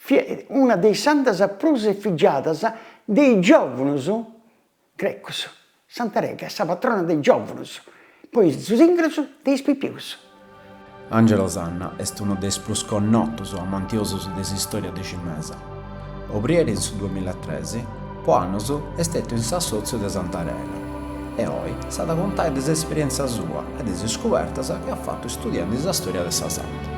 Fiat una de is santas prus efigiadas de is giòvunus grecus. Santa Rega est sa patrona de is giòvunus, po is zìngarus de is pipius. Angelo Sanna est unu de is prus connotus amantiosus de s'istòria deximesa. Obrieri in su duemillatresi, po annus est stètiu in s'assòtziu de Santa Rega e oi s'at a contai de s'esperièntzia sua e de is iscubertas chi at fatu istudiendi sa stòria de sa Santa.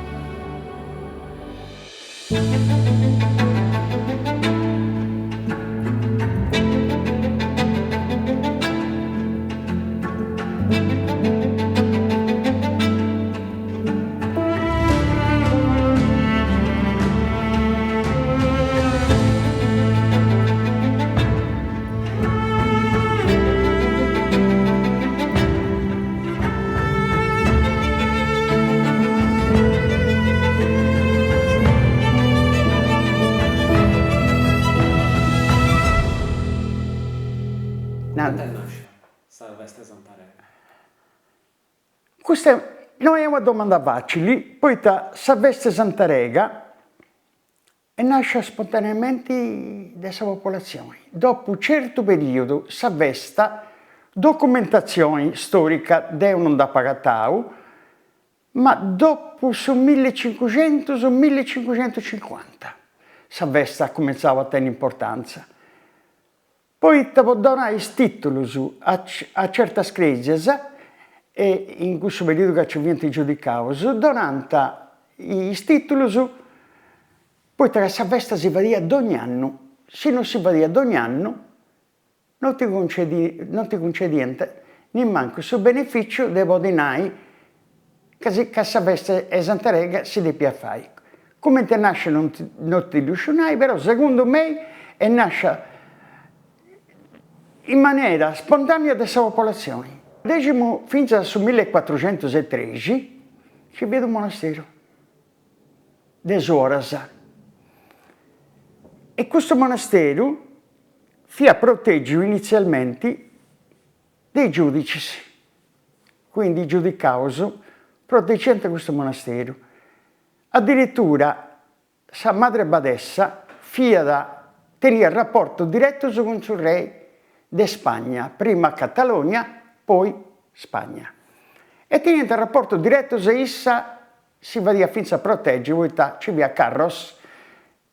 Comenti est nàscia sa festa 'e Santa Rega? Custa no est una domanda facili, poita sa festa 'e Santa Rega Est nàscia spontaneamenti de sa popolatzioni. Dopu certu perìodu sa festa, documentatzioni stòrica deu non nd'apu agatau, ma dopu su millicincuxentus millicincuxentuscincuanta sa festa at cumentzau a tenni importantza. Poita po donai is tìtulus a certas crèsias, e in cussu perìodu ca nci fiant is giudicaus, donant is tìtulus poita ca sa festa si fadiat dogni annu, si non si fadiat dogni annu non ti non ti cuncediant nimancu su beneficiu de podi nai ca si ca sa festa 'e Santa Rega si depiat fai. Cumenti est nascia non ti non ti ddu sciu nai, però segundu mei est nascia in manera spontanea de sa popolatzioni. Deximu fintzas a su millecuatruxentus e trexi nci fiat unu monasteru de suoras e custu monasteru fiat protegiu inizialmenti de is giudicis, quindi is giudicaus protegiant custu monasteru. Addirittura sa madre badessa fiat teniat raportus diretus cun su rei de Spagna, prima Catalogna poi Spagna, e teniant raportus diretus e issa si fadiat fintzas proteggi poita nci fiat Carros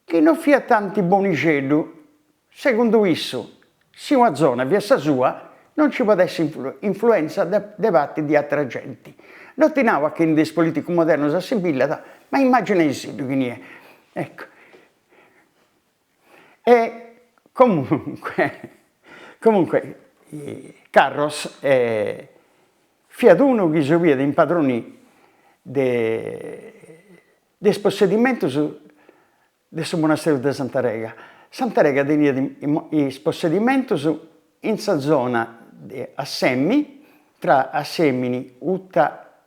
chi non fiat tanti bonixeddu, segundu issu, si una zona fiat sa sua, non nci podit essi influenza de parti di atera genti. Non ti nau a chini de is politicus modernus assimbillat, ma immaginaisìddu chini est. Ecco. E comunque, comunque Carros fiat unu chi si 'oliat impadronì de de is possedimentus de su monasteru de Santa Rega. Santa Rega teniat is possedimentus in sa zona de Assemi, tra Assemini, Uta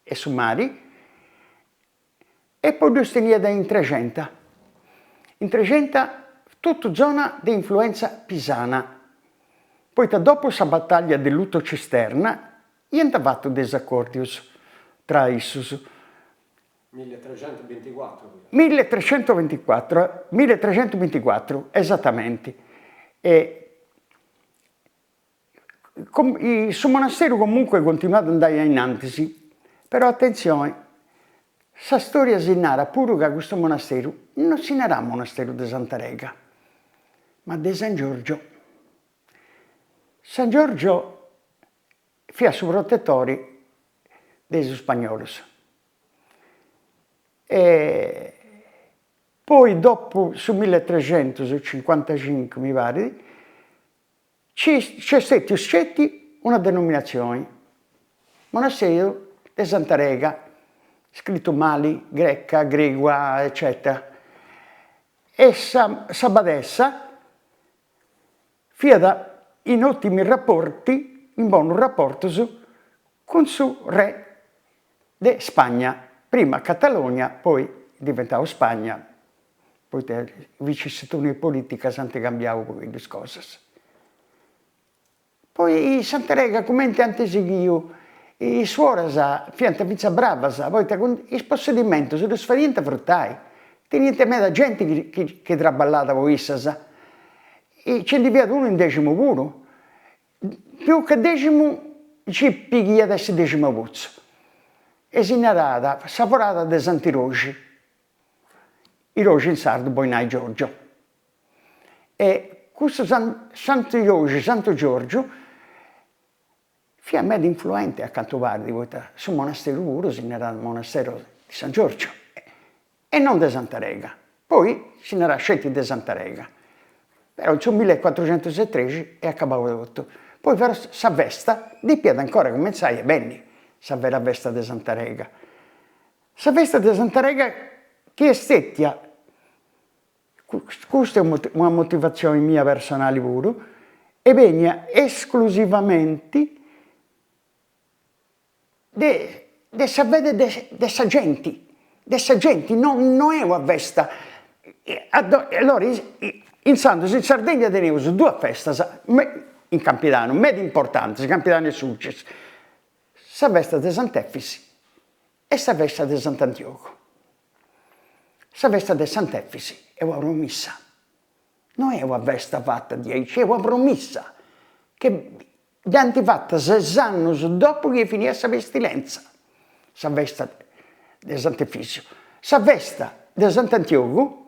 e su mari, e poi ddus teniat in Trexenta, in Trexenta totu zona de influenza pisana, poita dopu sa bataglia de Luto Cisterna iant fatu disacòrdius tra issus. Milletrecentubinticuatru fiat. Milletrecentubinticuatru, milletrecentubinticuatru, esatamenti. E su monasteru comunque continuat a andai a innantis, però atentzioni, sa storia si narat puru ca custu monasteru non si narat monasteru de Santa Rega, ma de San Giorgio. San Giorgio fiat su protetori de is spagnolus e poi dopu su milletrecentoscincuantacincu mi parit nc'est stetiu sceti una denominatzioni, monasteru de Santa Rega, scritu mali, greca, gregua, eccetera e sa sa badessa Fiat in ottimi rapporti, in bonus raportus, cun su re de Spagna, prima Catalogna, poi diventau Spagna, poita vicissitudini politicas ant cambiau u' pagheddu is cosas. Poi Santa Rega cumenti ant sighiu is suoras fiant fintzas bravas, poita cun is possedimentus ddus fadiant frutai. Teniant meda genti chi chi chi traballat po issas, e nci ndi fiat unu in Deximu puru, pius che Deximu nci pighiat essi Deximaputzu, e si narat sa forada de Sant'Iroxi, Iroxi in sardu bolit nai Giorgio, e custu Sant'Iroxi, Santu Giorgiu, Fiat meda influente a cantu parit, poita su monasteru puru si narat Monastero di San Giorgio e non de Santa Rega, poi si narat sceti de Santa Rega, però in su millecuatruxentus e trexi est acabau totu, poi però sa festa depiat ancora cumentzai a benni, sa vera festa de Santa Rega. Sa festa de Santa Rega chi est stetia Custa est una motivatzioni mia personali puru, est benia esclusivamenti de de sa fede de sa genti, de sa genti, no no est una festa, allora intzandus in Sardegna teneus duas festas in Campidanu meda importantis, Campidanu e Sulcis, sa festa de Sant'Efisi e sa festa de Sant'Antiogu. Sa festa de Sant'Efisi est una promissa, no est una festa fata diaici, est una promissa chi dd'ant fata ses annus dopu chi est finia sa pestilenza, sa festa de Sant'Efisiu. Sa festa de Sant'Antiogu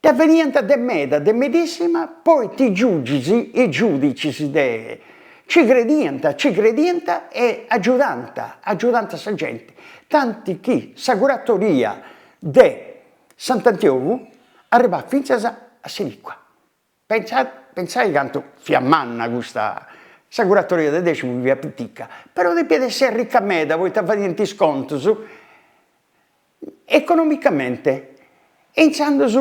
Dda fadiant de meda, de medissima, poita is giugis, is giudicis de nci crediant, nci crediant e agiudant, agiudant sa genti, tanti chi sa curatoria de Sant'Antiogu arribàt fintzas a Silicua. Pentzai, pentzai cantu fiat manna custa, sa curatoria de Deximu fiat pitica, però depiat essi arrica meda poita fadiant is contus Economicamente. E intzandus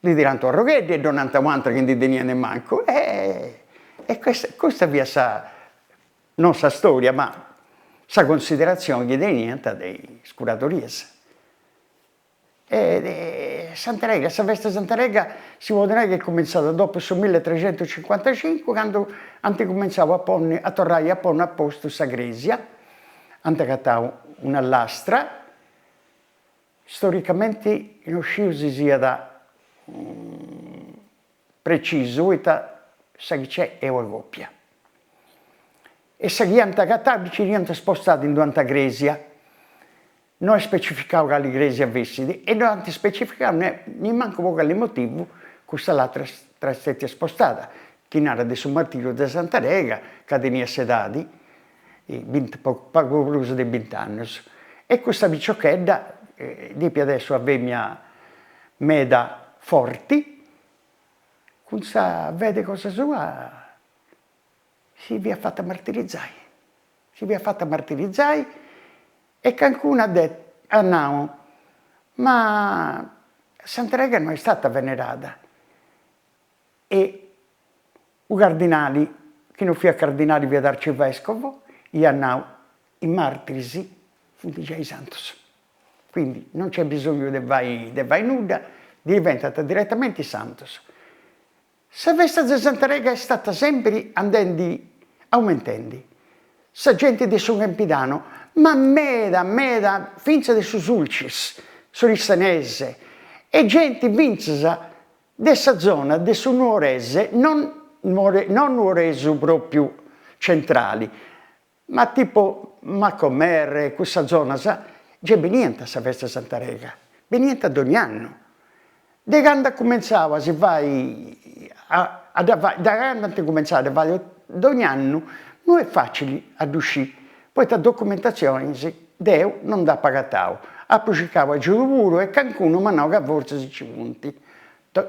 ndi tirant u' arrogheddu e donant u' atera chi ndi teniat nemmancu e e custa custa fiat sa, non sa storia, ma sa consideratzioni chi teniant de is curatorias. E Santa Rega, sa festa de Santa Rega si podit nai chi est cumintzada dopu su milletrecentuscincuantacincu candu ant cumintzau a ponni, a torrai a ponni a postu sa cresia, ant agatau una lastra, storicamenti no sciu si siat precisu poita sa chi nc'est est una copia e sa chi ant agatau nci dd'iant spostada in d'un'atra cresia, no est specificau cali cresia fessit e no ant specificau nimancu po cali motivu custa lastra est stetia spostada, chi narat de su martiriu de Santa Rega ca teniat s'edadi binti pagu prus de bint'annus e custa piciochedda depiat essi una femina meda forti, cun sa fede cosa sua si fiat fata martirizai, si fiat fata martirizai e cancunu at at nau, ma Santa Rega no est stata venerada E u' cardinali, chi no fiat cardinali fiat arcivescovo, iat nau, is martiris funt giai santus, quindi non nc'est bisongiu de fai de fai nudda, diventant direttamenti santus. Sa festa de Santa Rega est stata sempri andendi aumentendi, sa genti de su Campidanu, ma meda meda fintzas de su Sulcis, s'Oristanese, e genti fintzas De sa zona de su Nuorese, non non nuoresu propriu centrali, ma tipo Macomer, cussas zonas, gei beniant a sa festa 'e Santa Rega, beniant dogn'annu. De candu at cumentzau a si fai a a dda fai, de candu ant cumentzau a dda fai dogn'annu, no est facili a ddu scì, poita documentatzionis deu non nd'apu agatau, apu circau agiudu puru e cancunu m'at nau ca fortzis nci funt,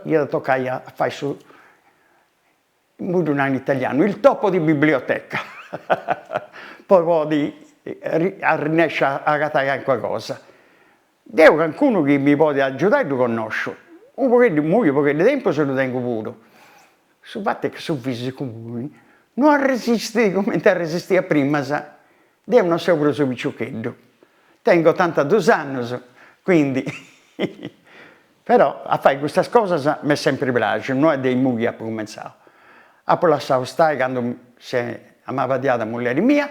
iat a tocai a fai su, immoi ddu nau in italianu, il topo di biblioteca po podi arrennesci a agatai calincuna cosa. Deu cancunu chi mi podit agiudai ddu connosciu, unu pogheddu, immoi unu pogheddu de tempus ddu tengu puru, su fatu est chi su fisicu immoi no arresistit cumenti arresistiat primas, deu non seu prus piciocheddu, tengu otantadus annus, quindi però a fai custas cosas m'est sempri praxiu, no est de immoi chi apu cumentzau, apu lassau stai candu s'est amabadiada mulleri mia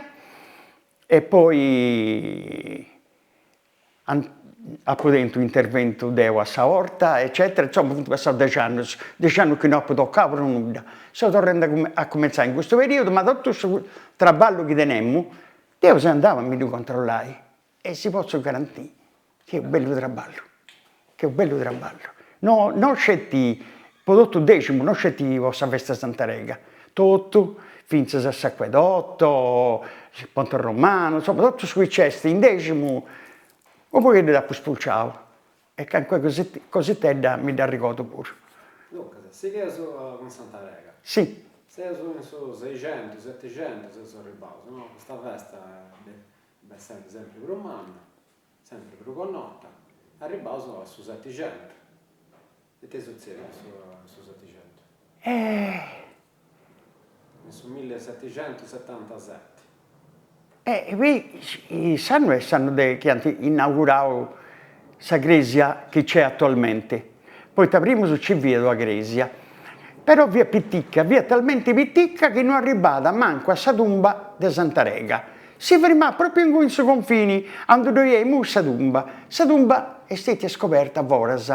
e poi. Apu tentu interventu deu a sa 'orta eccetera, insoma funt passaus dexi annus, dexi annus chi no apu tocau prus nudda. Seu torrendi a cumenzai in custu periodu, ma totu su traballu chi tenemu deu seu andau a mi ddu controllai e si potzu garantì chi est u' bellu traballu, chi est u' bellu traballu. No no sceti po totu Deximu, no sceti po sa festa 'e Santa Rega, totu, finzas a s'acuedotto, su ponte romanu, insoma totu su chi nc'est in Deximu U' pogheddu dd'apu spulciau e calincuna cositedda mi dd'arrigodu puru. Duncas, sigheus cun Santa Rega. Si. Seus in su seixentus, setixentus seus arribbaus, no? Custa festa bessendi sempri prus manna, sempri prus connota, arribbaus a su setixentu. Ite sutzedit in su setixentu? In su millisetixentusetantaseti. E poi s'annu est s'annu de chi ant inaugurau sa cresia chi c'est attualmente, poita primus nci fiat una cresia, però fiat pitica, fiat talmenti pitica chi no arribàt mancu a sa tumba de Santa Rega, si firmàt propriu inguni in su confini aundi ddoi est imui sa tumba, sa tumba est stetia scoberta foras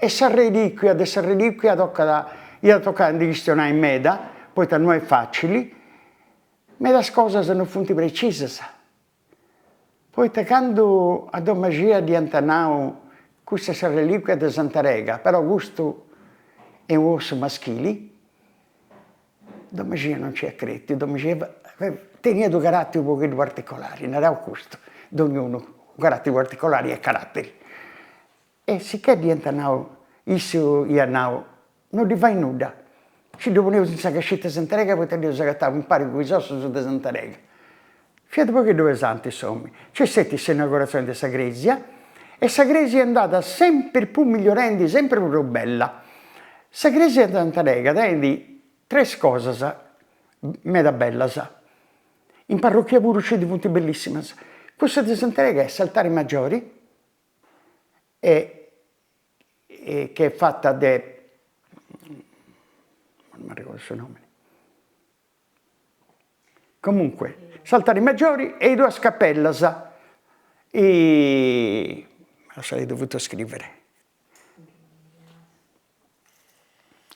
E sa relìcuia de sa relìcuia tocat, iat a tocai a ndi chistionai meda, poita no est facili, medas cosas no funt precisas, poita candu a Don Maxia dd'iant nau custa est sa relìcuia de Santa Rega, però custu est u' ossu maschili, Don Maxia non nc'iat crètiu, Don Maxia teniat unu caràteri u' pogheddu particolari, naraus custu, dognunu unu caràteri particolari est caràteri E sicchè dd'iant nau, issu iat nau, no ddi fait nudda, nci ddu poneus in sa cascita 'e Santa Rega poita dd'eus agatau impari cun is ossus de Santa Rega. Fiat u' pogheddu pesanti s'omini. Nc'est stetia s'inauguratzioni de sa cresia e sa cresia est andada sempri prus migliorendi, sempri prus bella. Sa cresia de Santa Rega tenit tres cosas meda bellas, in parrochia puru nci funt bellissimas, cussa de Santa Rega est s'altari maggiori e che est fata de, non m'arregodu su nomini, comunque s'altari maggiori e is duas capellas, me lo sarei dovuto scrivere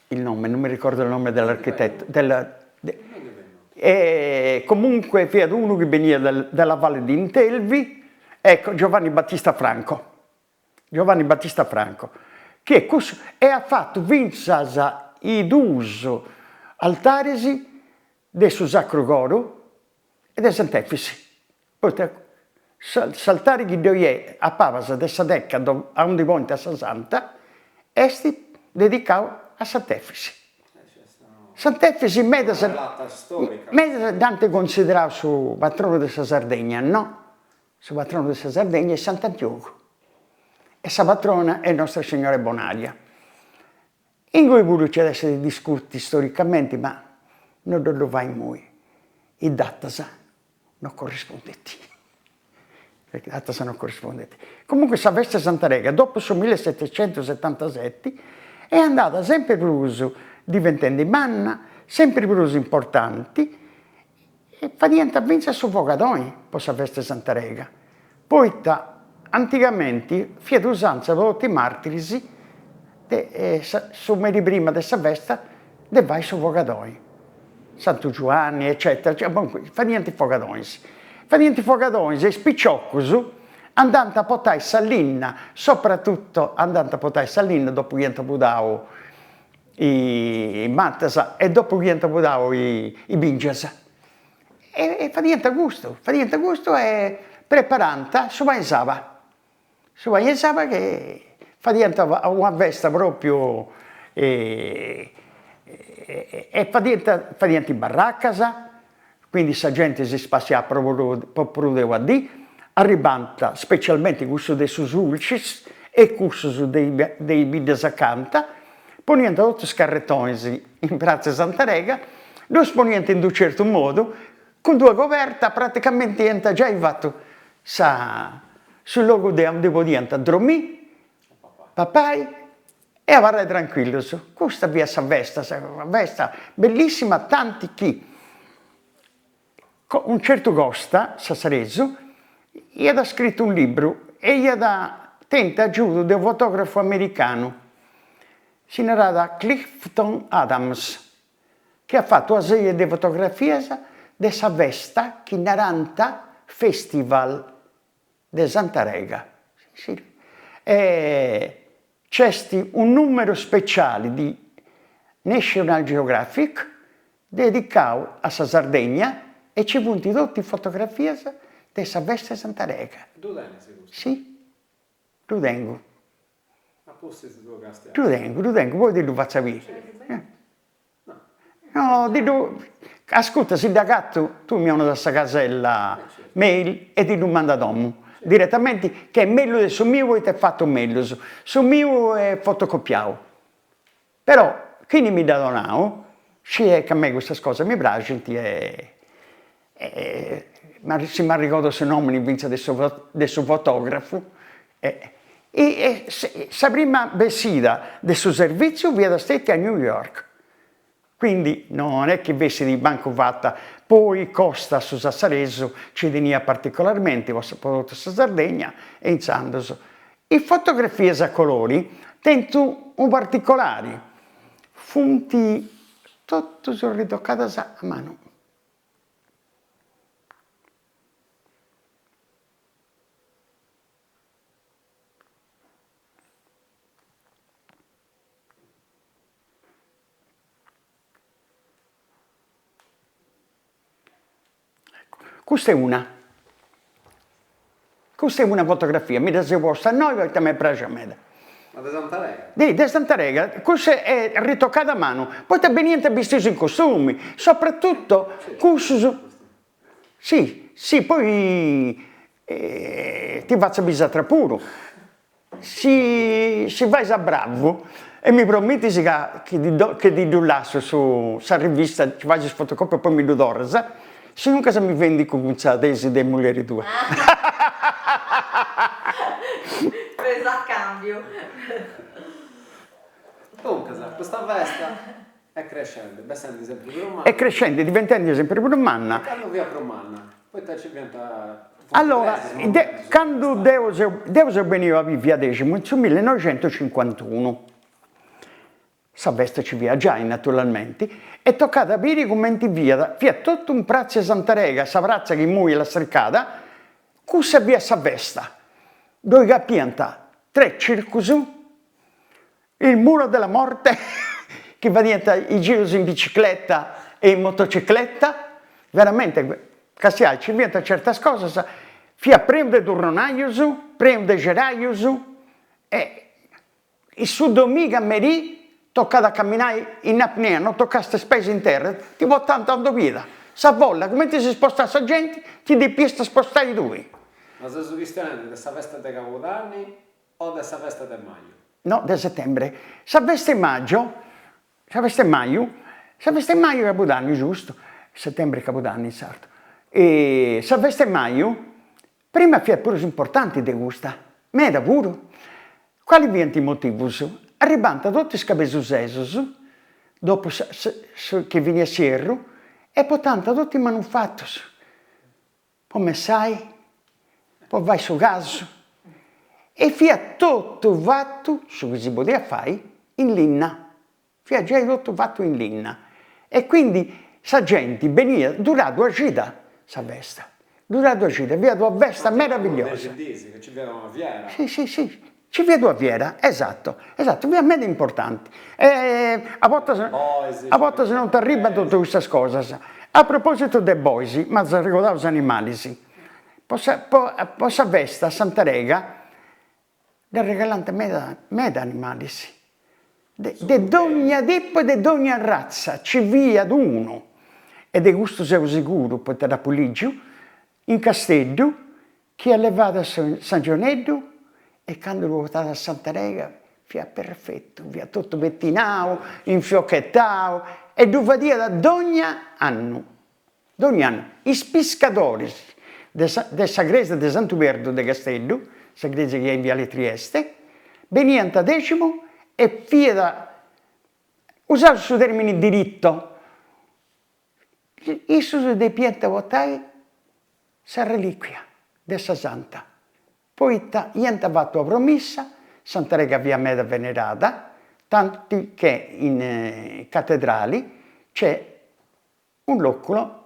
il nome, non mi ricordo il nome dell'architetto, della e comunque fiat unu chi beniat dalla valle di Intelvi, ecco Giovanni Battista Franco, Giovanni Battista Franco, chi est cussu e at fatu finzas i dus altaris de su Sacru Coru e de Sant'Efisi Poita s'altari chi ddoi est a pabas de sa teca aundi ponint a sa Santa est dedicau a Sant'Efisi. Sant'Efisi medas medas dd'ant considerau su patronu de sa Sardegna, no, su patronu de sa Sardegna est Sant'Antiogu e sa patrona est Nostra Signora 'e Bonaria. Ingui puru nc'at essi de discuti storicamenti, ma no ddu fai immoi, is datas no corrispundint, is datas no corrispundint. Comunque sa festa 'e Santa Rega dopu su millisettecentusetantaseti est andada sempri prus diventendi manna, sempri prus importanti e fadiant finzas su fogadoni po sa festa 'e Santa Rega, poita antigamenti fiat usanza po totu is martiris de su merì prima de sa festa de fai su fogadoni Santu Giuanni eccetera, cioè comunque fadiant is fogadonis, fadiant is fogadonis e is piciocus andant a portai sa linna, soprattutto andant a portai sa linna dopu chi iant pudau is matas e dopu chi iant pudau is bingias e fadiant custu, fadiant custu e preparant su pani 'e saba Su pani 'e saba chi fadiant una festa propriu e fadiant fadiant is barracas, quindi sa genti si spassiat po prus de una dì, arribant specialmenti cussus de su Sulcis e cussus de de is biddas acanta, poniant totus is carretonis in pratza 'e Santa Rega, ddus poniant in d'u certu modu, cun d'una coberta praticamenti iant giai fatu sa su logu de aundi podiant dromì, papai e abarrai tranquillus. Custa fiat sa festa, una festa bellissima tanti chi unu certu Costa, sassaresu, iat scritu unu libru. E iat tentu agiudu de unu fotografu americanu, si narat Clifton Adams, chi at fatu una serie de fotografias de sa festa chi narant Festival de Sant'Arega. E nc'est unu numeru speciali di National Geographic dedicau a sa Sardegna e nci funt totu is fotografias de sa festa 'e Sant'Arega. Ddu tenis custu? Si, ddu tengu. A pustis ddu castiaus. Ddu tengu, ddu tengu, poi ti ddu fatzu biri. No, ti ddu, ascurta, si dd'agatu, tui mi 'onas a sa casella mail e ti ddu mandu a domu, diretamenti, ca est mellus de su miu poita est fatu mellus, su miu est fotocopiau, però chini mi dd'at donau sciet ca a mei custas cosas mi praxint e si m'arregodu su nomini finzas de su de su fotografu e e sa prima bessida de su serviziu fiat stetia a New York, quindi non est chi fessit mancu fata, poi Costa su sassaresu ci teniat particolarmenti po totu sa Sardegna e intzandus is fotografias a colori tenint unu particolari, funt totus ritocadas a manu. Custa est una, custa est una fotografia, mi dda seu posta innoi poita m'est praxia meda. Ma de Sant'Arega? De de Sant'Arega, cussa est ritocada a manu, poita beniant bistius in costumi, soprattutto cussus, si, si, poi ti fatzu biri s'atera puru, si si fais a bravu e mi promitis ca chi ti chi ti ddu lassu su sa rivista, ci fais is fotocopia e poi mi ddu torras, sinuncas mi vendicu cun sa tesi de mulleri tua. Presa a cambiu. Duncas, custa festa est crescendi, bessendi sempri prus manna. Est crescendi, diventendi sempri prus manna. E candu fiat prus manna? Poita nci fiant Allora, candu deu seu, deu seu beniu a bivi a Deximu in su millinoixentucincuantunu, sa festa ci fiat giai naturalmenti, e tocat a biri cumenti fiat, fiat totu in pratza 'e Sant'Arega, sa pratza chi immoi est lastricada, cussa fiat sa festa, ddoi capiant tres circus, il muro della morte chi fadiant is girus in bicicletta e in motocicletta, veramente castiai ci fiant certas cosas, fiat prenu de turronaius, prenu de ceraius e su dominigu a merì tocat a camminai in apnea, non tocast is peis in terra, ti portant aundi fiat sa folla, cumenti si spostat sa genti ti depiast spostai tui. Ma seus chistionendi de sa festa de Cabudanni O de sa festa de maju? No, de settembre. Sa festa 'e maggio, sa festa 'e maju, sa festa 'e maju Cabudanni, giustu, settembre est Cabudanni in sardu, sa festa 'e maju prima fiat prus importanti de custa, meda puru. Cali fiant is motivus? Arribant totu is cabesusesus, dopu chi finiat s'ierru, e portant totu is manufatus po messai, po fai su casu, e fiat totu fatu, su chi si podiat fai, in linna, fiat giai totu fatu in linna, e quindi sa genti beniat, durat una cida sa festa, durat una cida, fiat una festa meravigliosa. Dexi dis, ca nci fiat una fiera. Si si si, nci fiat una fiera, esatto, esatto, fiat meda importanti e a bortas a bortas non t'arribant totu custas cosas. A propositu de bois, m'as arregodau is animalis, po sa po po sa festa a Sant'Arega dd'arregalant meda meda animalis, de de dogna tipu e de dogna arratza, nci fiat unu, e de custu seu siguru poita dd'apu ligiu, in Casteddu Chi allevàt s'angioneddu e candu ddu portàt a Sant'Arega fiat perfetu, fiat totu petinau, infiochetau e ddu fadiat dogna annu, dogna annu. Is piscadoris de sa de sa cresia de Santu Perdu de Casteddu, sa cresia chi est in viale Trieste, beniant a Deximu e fiat, usaus su termini diritto, Issus depiant portai sa reliquia de sa santa. Poita iant fatu una promissa, Santa Rega fiat meda venerada, tanti che in catedrali c'est un loculo,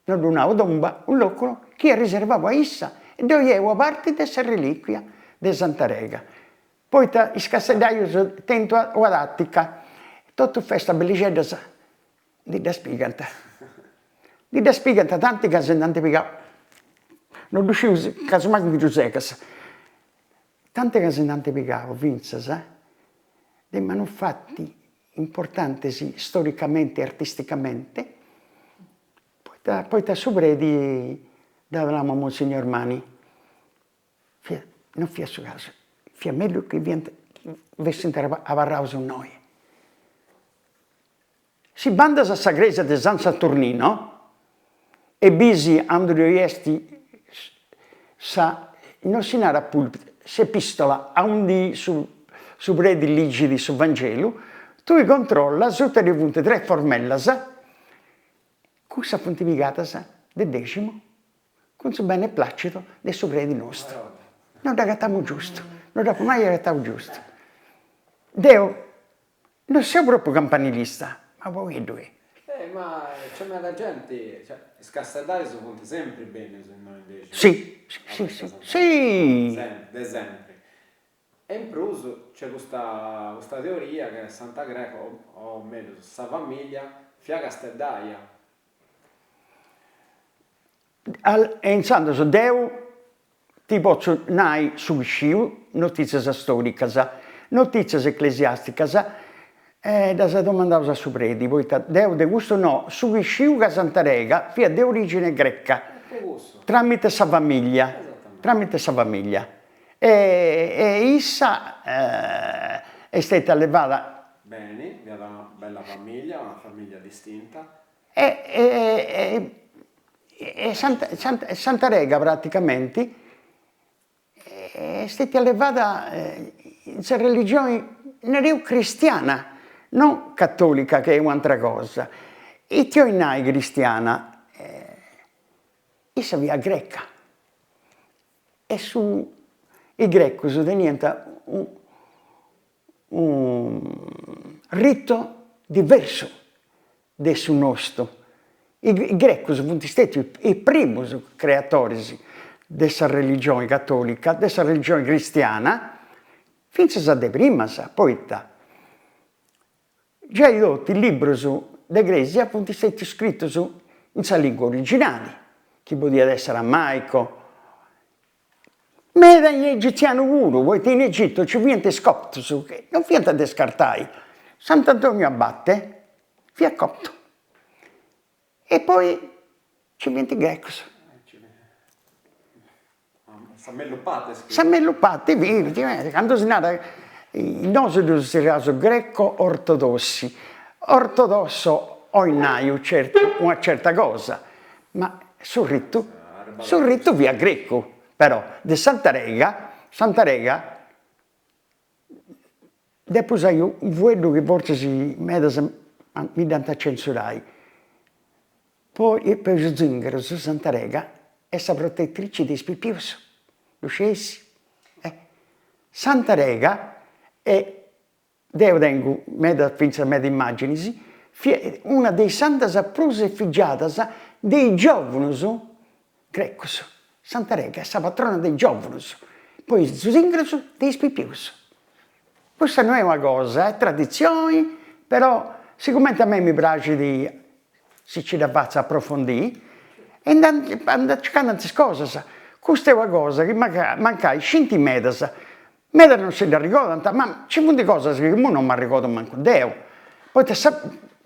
no ddu nau tomba, un loculo chi est riservau a issa e ddoi est una parti de sa reliquia de Santa Rega. Poita is casteddaius tenint una tatica, totu festas bellixeddas ndi ddas pigant, ndi ddas pigant tanti ca si nd'ant pigau, no ddu sciu casumai ndi ddu segas, tanti ca si nd'ant pigau fintzas de manufatti importantis storicamente e artisticamente, poita poita su predi dd'at nau Monsignor Mani, fiat non fiat su casu, fiat mellus chi fiant chi fessint abarraus innoi. Si bandas a sa cresia de San Saturnino e bisi aundi ddoi est sa, non si narat pulpito, s'epistola aundi su su predi ligit su Vangelu, tui controllas, asuta ddoi funt tres formellas, cussas funt pigadas de Deximu cun su beneplàcito de su predi nostru. No dd'agatamu giustu, no dd'apu mai agatau giustu. Deu No seu propriu campanilista, ma unu pagheddu eh. Eh ma nc'est meda genti, cioè is casteddaius funt sempri bennius innoi in Deximu. Si, si, si, si. Sempri, de sempri. E in prus nc'est custa custa teoria che Santa Greca, o mellus sa familia, fiat casteddaia. E intzandus deu ti potzu nai su chi sciu, notitzias storicas, notitzias eclesiasticas, ddas domandaus a su predi, poita deu de custu no, su chi sciu ca Santa Rega fiat de origine greca, tramite sa familia, tramite sa familia, e issa est stetia allevada. Beni, fiat una bella familia, una familia distinta. E e Santa Rega praticamenti est stetia allevada in sa religioni, nareus cristiana, non cattolica chi est u'atera cosa. Ite 'olit nai cristiana? Issa fiat greca e su is grecus teniant unu rito diversu de su nostu. Is grecus funt stetius is primus creatoris de sa religioni catolica, de sa religioni cristiana, fintzas de primas, poita giai totu is librus de cresia funt stetius scritus in sa lingua originali, chi podiat essi aramaico, Meda in egitzianu puru, poita in Egitto nci fiant is coptus, chi non fiant de scartai. Sant'Antonio Abate fiat coptu. E poi nci fiant is grecus. Sa mellus parti est. Sa mellus parti fiat, candu si narat, nosu ddus tzerriaus greco-ortodossi, ortodosso 'olit nai u' certu una certa cosa, Ma su ritu, su ritu fiat grecu, però, de Santa Rega, Santa Rega, depu usai unu fueddu chi fortzis medas mi dd'ant a censurai, po po is zìngarus Santa Rega est sa protetrici de is pipius, ddu scieis? Eh Santa Rega est Deu tengu meda fintzas meda immàginis, fiat una de is santas prus efigiadas de is giòvunus grecus, Santa Rega est sa patrona de is giòvunus, po is zìngarus de is pipius. Custa no est una cosa, est traditzioni, però sigumenti a mei mi praxit si nci dda fatzu a aprofondì, e andu circandu is cosas, custa est una cosa chi mancai scint medas, Medas non si dd'arrigodant, ma nci funt cosas chi imui non m'arrigodu mancu deu, poita sa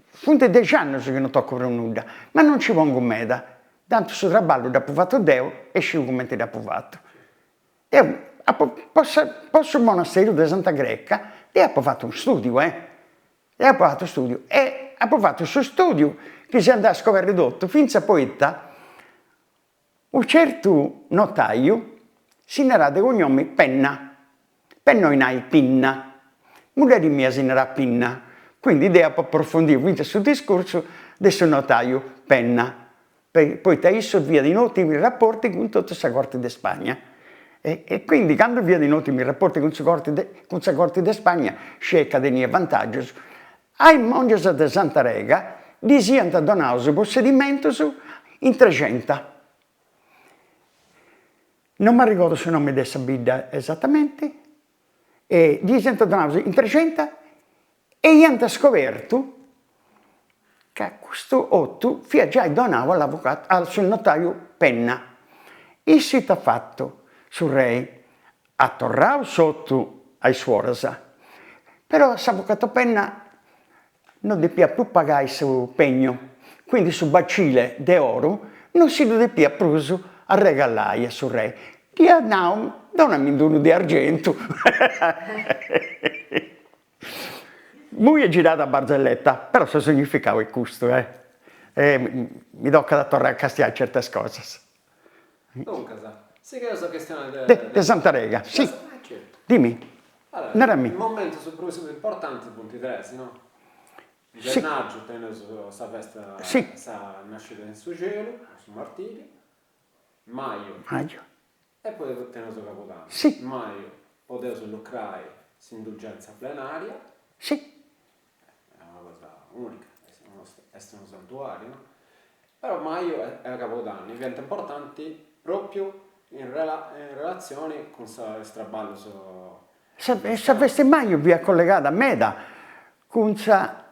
funt dex'annus chi non tocu prus nudda, ma non nci pongu meda, tantu su traballu dd'apu fatu deu e sciu cumenti dd'apu fatu. Deu apu po sa po su monasteriu de Santa Greca deu apu fatu unu studiu eh, deu apu fatu studiu e apu fatu su studiu chi si andat a scoberri totu, finzas poita Unu certu notaiu si narat de cognomi Penna, Penna 'olit nai pinna, mulleri mia si narat Pinna, quindi deu apu aprofondiu finzas su discursu de su notaiu Penna, poita issu fiat in ottimi rapporti cun totu sa corti de Spagna. E quindi candu fiat in ottimi rapporti cun su corti de cun sa corti de Spagna sciet ca teniat vantaggius, a is mongias de Santa Rega ddis iant donaus possedimentus in Trexenta. Non m'arrigodu su nomi de sa bidda esatamenti, e ddis iant donaus in Trexenta e iant scobertu ca custu 'otu fiat giai donau a l'avocatu, a su notaiu Penna. Issu ita at fatu, su rei? At torrau s'otu a is suoras, però s'avocatu Penna no depiat prus pagai su pegnu, quindi su bacile de oru no si ddu depiat prus arregallai a su rei, dd'iat nau, donami unu de argentu. Immoi est girada a barzelletta, però su significau est custu, eh. E mi tocat a torrai a castiai certas cosas. Duncas, sigheus a chistionai de. De Santa Rega, si. Dimmi, narami. Is momentus prus importantis funt tres, no? In gennàrgiu teneus sa festa de sa nascida in su celu, su martiriu, maju. Maju. E poi teneus Cabudanni. Si. In maju podeus lucrai s'indulgentza plenaria. Si. Est una cosa unica, est unu santuariu, no? Però maju e Cabudanni fiant importanti propriu in relatzioni cun is traballus. Sa festa 'e maju fiat collegada meda cun sa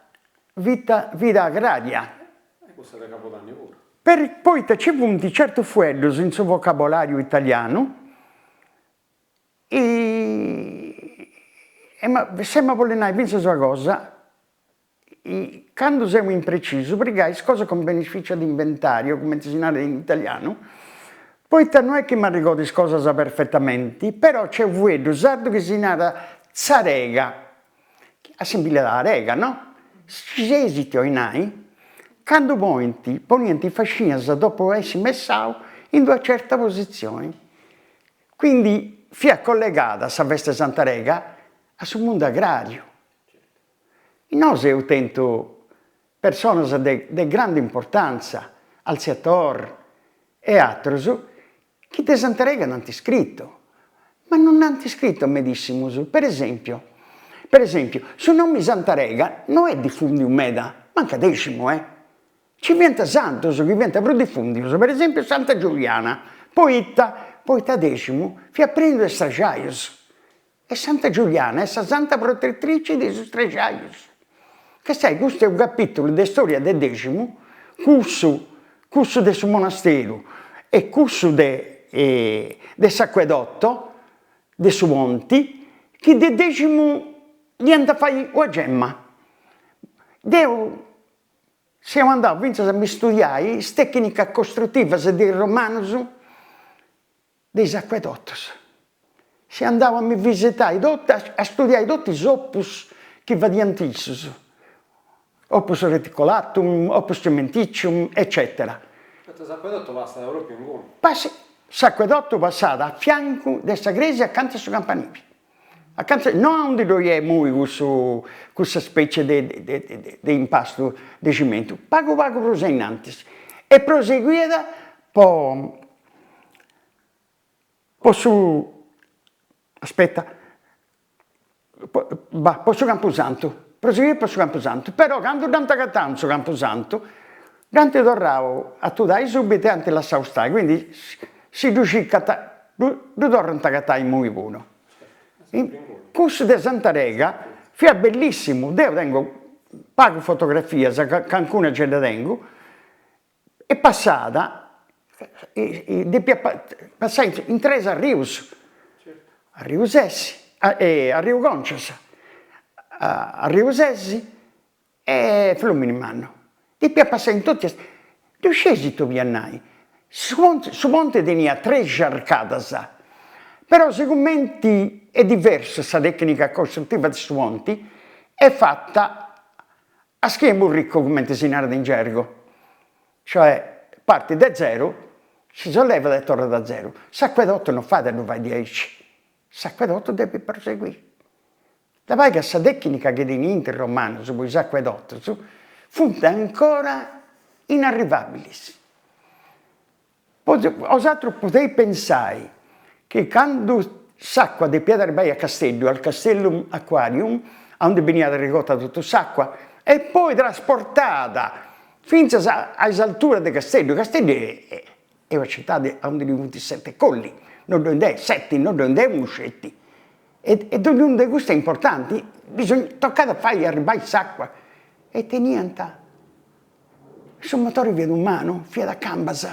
vita vida agraria. E cussa de Cabudanni puru. Per poita ci funt certus fueddus in su vocabolariu italianu e ma seu a bolli nai fintzas una cosa, candu seu imprecisu pigai is cosas con beneficio di inventario, cumenti si narat in italianu, poita no est chi m'arrigodu is cosas perfettamenti, però nc'est unu fueddu sardu chi si narat tzarega Assimbillat a arega, no? Scideis ite 'olit nai? Candu ponint, poniant is fascinas dopu essi messau in d'una certa positzioni. Quindi fiat collegada sa festa 'e Santa Rega a su mundu agrariu. Nosu eus tentu personas de de grandu importanza, Alziator e aterus, chi de Santa Rega nd'ant scritu, ma non nd'ant scritu medissimus, per esempiu, per esempiu, su nomi Santa Rega no est difundiu meda, mancu a Deximu eh, nci fiant santus chi fiant prus difundius, per esempiu Santa Giuliana, poita, poita Deximu fiat prenu de straxaius E Santa Giuliana est sa santa protetrici de is strexaius. Castiai, custu est unu capitulu de storia de Deximu, cussu cussu de su monasteru e cussu de de s'acquedotto de su ponti, chi de Deximu iant fai una gemma. Deu seu andau fintzas a mi studiai is tecnicas costrutivas de is romanus de is acuedotus. Seu andau a mi visitai totu, a studiai totu is opus chi fadiant issus, opus reticulatum, opus cementicium, eccetera. Poita s'acuedotu passat propriu inguni. Passi, s'acuedotu passat a fiancu de sa cresia acanta a su campanili, acanta, no aundi ddoi est immoi cussu, cussa specie de de de impastu de cimentu, pagu pagu prus a innantis, e proseguiat po Po su, aspetta, bah, po su Campusantu, proseguiat po su Campusantu, però candu dd'ant agatau in su Campusantu, dd'ant torrau a tudai subitu e ant lassau stai, quindi si ddu circant, ddu torrant a agatai immoi puru. Cussu de Santa Rega fiat bellissimu, deu tengu pagu fotografias, cancuna gei dda tengu, E passat, depiat passai in tres arrius, arriu Sesi, arriu Concias, arriu Sesi e Flumini Mannu, depiat passai in totu is, ddu scieis ita 'oliat nai, su ponti su ponti teniat trexi arcadas, però sigumenti est diversa sa tecnica costruttiva de su ponti, est fata A schina 'e burricu, cumenti si narat in gergo, cioè partit de zeru, si sollevat e torrat a zeru. S'acuedotu no fait a ddu fai diaici, s'acuedotu depit proseguì. Labai ca sa tecnica chi teniant is romanus po is acuedotus funt ancora inarrivabilis. Bosatrus podeis pensai. Chi candu s'acua depiat arribai a Casteddu, al Castellum Aquarium, aundi beniat arregota totu s'acua, e poi trasportada fintzas a is alturas de Casteddu, Casteddu est una citadi aundi ddoi funt sette colli, no ddoi nd'est seti, no ddoi nd'est unu sceti, e dognunu de custus est importanti, bisogna, tocat a fai arribai s'acua, e teniant Su motori fiat umanu, fiat a cambas,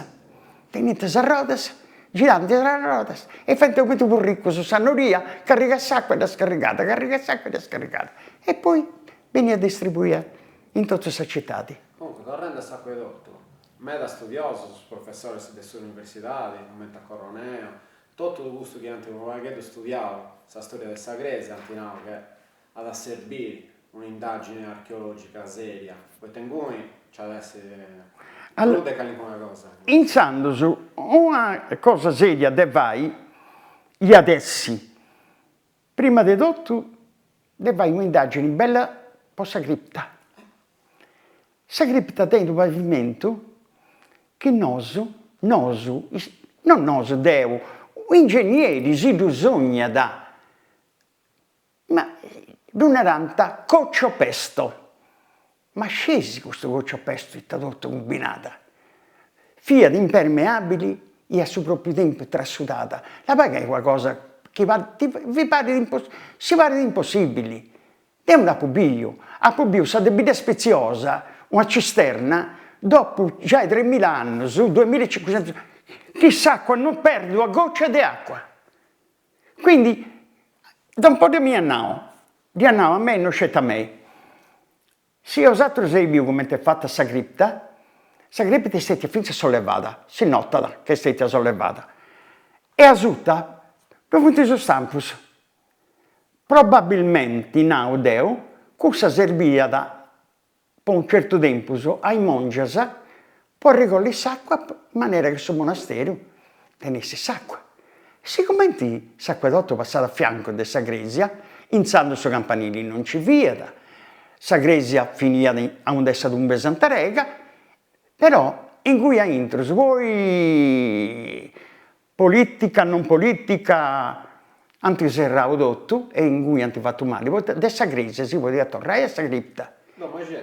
teniant is arrodas, girant is arrodas e faint cumenti burricus, sa noria carrigat s'acua e dda scarrigat, carrigat s'acua e dda scarrigat e poi beniat distribuia in totu sa citadi. Comunque, torrendi a s'acuedotu, meda studiosus, professores de s'universidadi, cumenti a Coroneo, totu custus chi ant unu pagheddu studiau sa storia de sa crèsia ant nau che at a serbiri un'indagine archeologica seria, poita inguni nci at a essi prus de calincuna cosa. Intzandus una cosa seria de fai iat essi, prima de totu, de fai un'indagini bella po sa cripta. Sa cripta tenit unu pavimentu chi nosu, nosu, non nosu, deu, u'ingegneri si ddu sognat Ma ddu narant cocciopesto. Ma scieis custu cocciopesto ita totu cumbinat? Fiat impermeabili i a su propriu tempus trasudada. Labai ca est una cosa chi vi parit si parit impossibili. Deu nd'apu biu, apu biu sa de Biddaspeziosa, una cisterna, dopu giai tremila annus, duemilaecincuxentus, chi s'acua non perdit una goccia de acua. Quindi, Don Podda m'iat nau, dd'iat nau a mei, no sceti a mei, si 'osatrus eis biu cumenti est fata sa cripta, sa cripta est stetia finzas sollevada, si notat ca est stetia sollevada, e asuta ddoi funt is stampus, probabilmenti, nau deu, cussa serbiat po unu certu tempus a is mongias po arregolli s'acua in manera chi su monasteru tenessit s'acua. Sigumenti s'acuedotu passat a fiancu de sa cresia, intzandus su campanili non nci fiat, sa cresia finiat aundi est sa tumba 'e Santa Rega, però ingui aintrus poi Politica non politica, ant serrau totu e ingui ant fatu mali, poita de sa cresia si podiat torrai a sa cripta.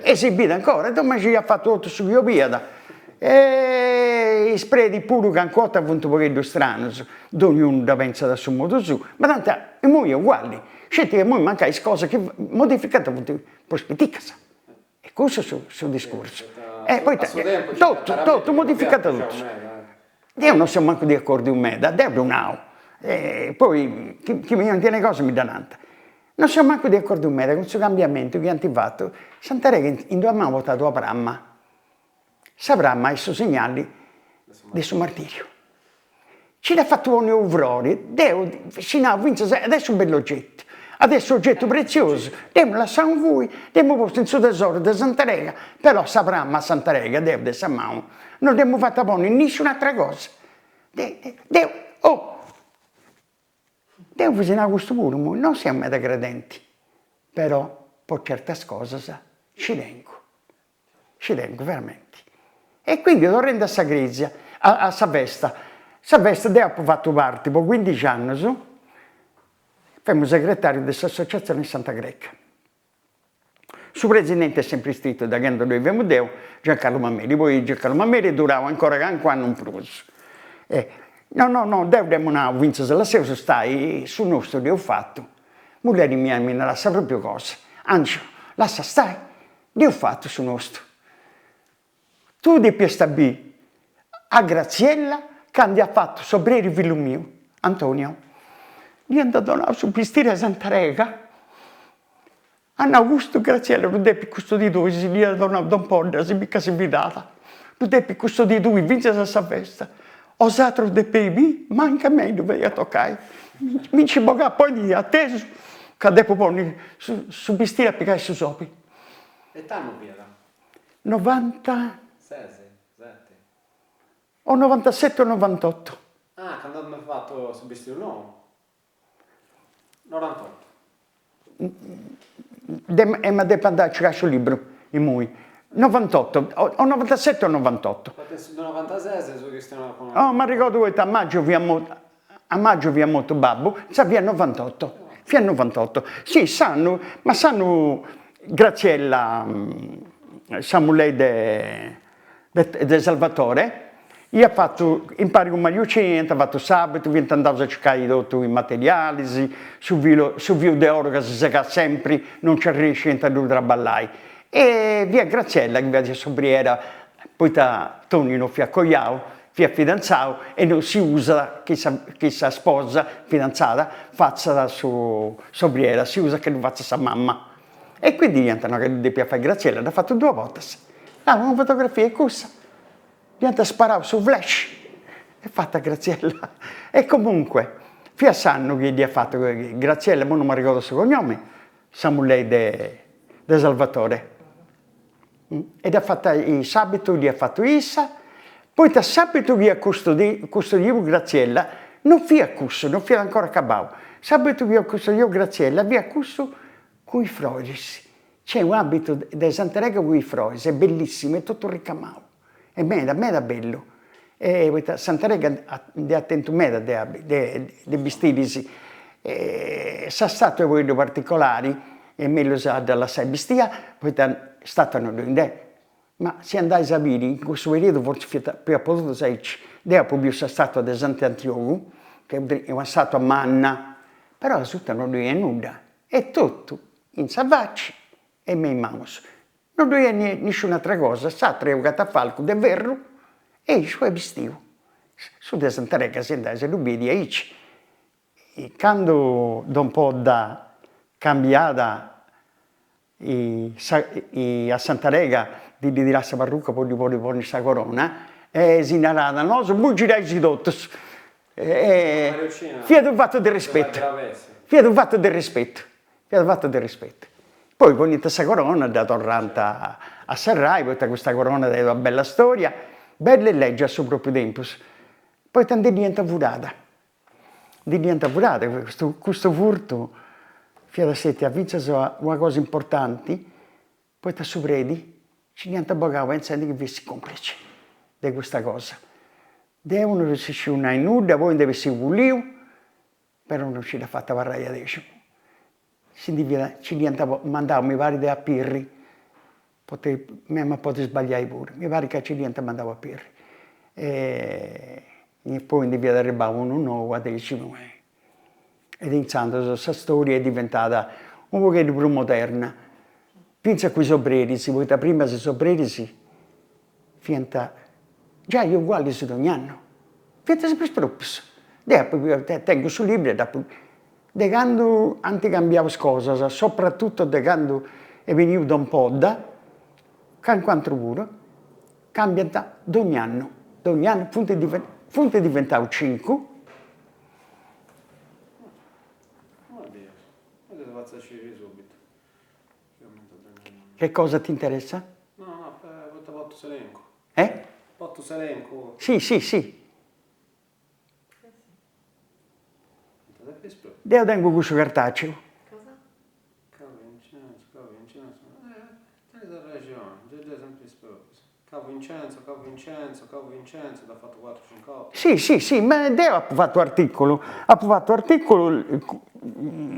E si bit ancora, Don Maxia at fatu totu su chi 'oliat. E is predis puru calincuna 'orta funt u' pogheddu stranus, dognunu dda pentzat a su modu suu, ma tanti immoi est uguali, sceti ca immoi mancai is cosas chi modificant funt prus piticas. E cussu su su discursu. E poita totu totu modificat totu. Deu non seu mancu de acordiu meda, deu ddu nau, e poi chi mi nant una cosa mi dda nant. Non seu mancu de acordiu meda cun su cambiamentu chi ant fatu, Santa Rega in d'una manu portat una pramma, sa pramma est su signali de su martiriu. Nci dd'at fatu ponni unu frori, deu si nau finzas, at essi u' bellu oggetu, at essi oggetu preziosu, dd'emu lassau ingui, dd'emu postu in su tesoru de Santa Rega, però sa pramma a Santa Rega, deu de sa manu, non dd'emu fata ponni nisciun'atra cosa. Deu, oh! Deu si nau custu puru, immoi, non seu meda credenti, però po certas cosas nci tengu. Ci tengu veramenti. E quindi torrendi a sa cresia, a sa festa, sa festa deu apu fatu parti po cuindixi annus, femu segretariu de s'associazioni Santa Greca. Su presidenti est sempri stetiu da candu ddoi femu deu, Giancarlo Mameli, poi Giancarlo Mameli est durau ancora calincunu annu in prus. No no no, deu dd'emu nau finzas, lasseus stai, su nostru dd'eus fatu, mulleri mia mi narat sa propriu cosa, Angelo, lassa stai, Dd'eus fatu su nostu. Tui depiast biri a Graziella candu iat fatu s'obreri fillu miu, Antonio. Dd'iant donau su bistiri 'e Santa Rega. At nau custu Graziella ddu depit custodiri tui, si dd'iat donau Don Podda, si bit ca si fidat, ddu depit custodiri tui finzas a sa festa. 'Osatrus depeis biri, mancu a mei ddu faiat tocai, mi nci bogat poi atesu ca depu ponni su bistiri a pigai su sobi. E ita annu fiat? Novanta. Ses? Seti? O novantaseti o novantotu. Ah, candu ant fatu su bistiri nou? Norantotu. Emu a depi andai a circai su libru, immoi. Novantotu, o novantaseti o novantotu. Poita in su novantases seu chistionau cun. Oh, m'arrigodu poita a maggiu fia mortu. A maggiu fiat mortu babbu, insaras fiat novantotto, fiat novantotto. Si, s'annu, ma s'annu Graziella, sa mulleri de de Salvatore, iat fatu, impari cun Mariuccina iant fatu s'abitu, fiant andaus a circai totu is materialis, su filu su filu de oro ca si segat sempri, non nci arrennesciant a ddu traballai. E fiat Graziella chi fiat s'obriera, poita Toni non fiat coiau, Fiat fidantzau e non si usat chi sa chi sa sposa fidantzada fatzat su s'obriera, si usat chi ddu fatzat sa mamma. E quindi iant nau ca ddu depiat fai Graziella, dd'at fatu duas bortas. Ah, una fotografia est cussa, dd'iant sparau su flash e fata Graziella. E comunque fiat s'annu chi dd'iat fatu Graziella, imui non m'arregodu su cognome, sa mulleri de de Salvatore E dd'at fata s'abitu dd'iat fatu issa, poita s'abitu chi iat custodiu Graziella non fiat cussu, non fiat ancora acabau, s'abitu chi iat custodiu Graziella fiat cussu cun is froris, c'est un'abitu de Santa Arega cun is froris, est bellissimu, est totu ricamau, est meda meda bellu, e poita Santa Arega nd'iat tentu meda de de bistiris, e sa statua est u' pagheddu particolari, est mellus a dda lassai bistia, poita statua no ddoi nd'est, ma si andais a biri in cussu periodu fortzis fiat fiat po totus aici, deu apu biu sa statua de Sant'Antiogu, ca est una statua manna, però asuta no ddoi est nudda, est totu in sa faci e me is manus, No ddoi est nisciuna atra cosa, s'atra est u' catafalcu de ferru e issu est bistiu. Su de Sant'Arega si andais a ddu biri aici. Candu Don Podda cambiat a Sant'Arega ndi ddi tirat sa parrucca po ddi podi ponni sa corona e si narat, nosu imui girais totus. Fiat u' fatu de rispetu, fiat u' fatu de rispetu Fiat fatu de rispetu. Poi poniant sa corona, dda torrant a serrai, poita custa corona tenit una bella storia, bella e lègia a su propriu tempus, poita ndi dd'iant furada, ndi dd'iant furada, custu custu furtu fiat stetia fintzas una cosa importanti, poita su predi nci dd'iant bogau pentzendi chi fessit complici de custa cosa. Deu non si sciu nai nudda, poi nd'est bessiu puliu Però non nci dd'at fata abarrai a Deximu. Si ndi fiat, nci dd'iant mandau, mi parit a Pirri, m'emu a podi sbagliai puru, mi parit ca nci dd'iant mandau a Pirri. E poi ndi fiat arribau unu nou a Deximu e intzandus sa storia est diventada u' pogheddu prus moderna, fintzas cun is obreris, poita prima is obreris fiant giai ugualis dogni annu, fiant sempri is proprius. Deu apu tengu su libru e dd'apu, de candu ant cambiau is cosas, soprattutto de candu est beniu Don Podda, calincunu aturu puru, cambiant dogni annu, dogni annu, funt funt diventaus cincu. Che cosa ti interessa? No, no, poita portu s'elencu. Eh? Portu s'elencu. Si, si, si. Deu tengu cussu cartaceu. Cosa? Cau Vincenzo, Cau Vincenzo. Eh, tenis arrexoni, giai giai sempri is proprius. Cau Vincenzo, Cau Vincenzo, Cau Vincenzo, dd'at fatu cuatru cincu 'ortas. Si, si, si, ma deu apu fatu articulu, apu fatu articulu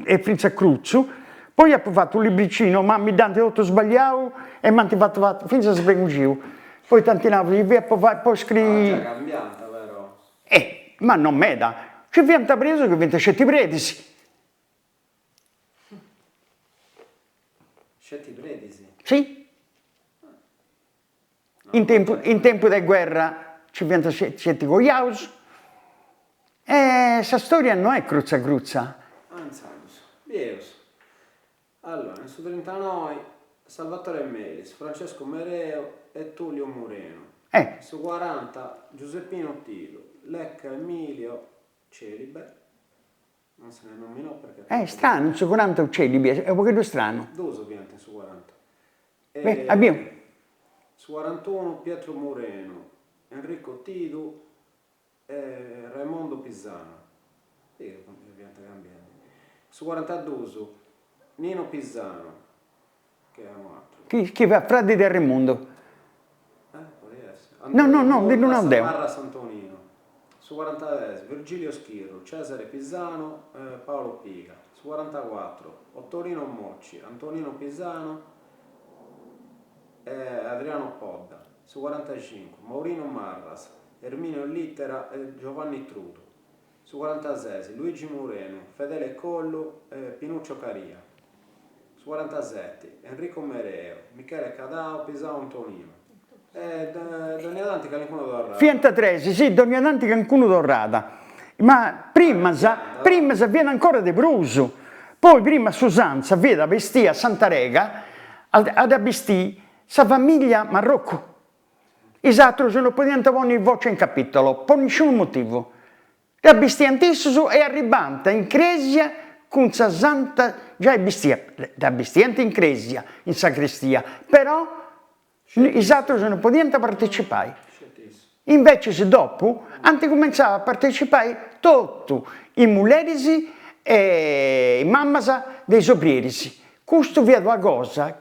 e fintzas crutzu, poi apu fatu u' libricinu, ma mi dd'ant totu sbagliau e m'ant fatu fatu fintzas sbregungiu, poita ant nau chi fiat po fai po scriri. Ah già cambiant però. Eh, ma non meda, nci fiant presus chi fiant sceti predis. Sceti predis? Si. In tempu in tempu de guerra nci fiant sceti coiaus e sa storia no est crutza crutza. Ah intzandus, bieus. Allora, in su trintanoi Salvatore Melis, Francesco Mereu e Tullio Murenu. Eh. In su cuaranta Giuseppino Tidu, Lecca Emilio Celibe. Non si ne nominò perché. Est stranu, in su coranta u' Celibi, est u' pogheddu stranu. Duus fiant in su coranta. Beh, a biu. In su corantunu Pietro Murenu, Enrico Tidu e Raimondo Pisano. Bì ca fiant cambiendi. In su corantaduus Nino Pisano, chi est unu aturu. Chi chi fiat fradi de Arremundu. Eh, podit essi. No, no, no, ti ddu nau deu. Marras Antonino. Su corantatres, Virgilio Schirru, Cesare Pisanu, Paolo Piga. Su corantacuatru, Ottorino Mocci, Antonino Pisanu e Adriano Podda. Su corantacincu, Maurino Marras, Erminio Littera e Giovanni Trudu. Su corantases, Luigi Murenu, Fedele Collu e Pinuccio Caria. Su corantaseti, Enrico Mereu, Michele Cadau, Pisau Antonino. E dònnia tanti calincunu torrat. Fiant tres, si, dònnia tanti calincunu torrat. Ma primas, primas fiat ancora de prus. Poi prima s'usanza fiat a bestì a Santa Rega, a dda bistì sa familia Marrocu. Is atrus no podiant ponni voce in capitolo, po nisciunu motivu. Dda bistiant issus e arribant in cresia cun sa santa giai bistia, dda bistiant in cresia, in sacrestia, però is atrus no podiant partecipai. Invecis dopu ant cumentzau a partecipai totu is mulleris e is mamas de is obrieris. Custu fiat una cosa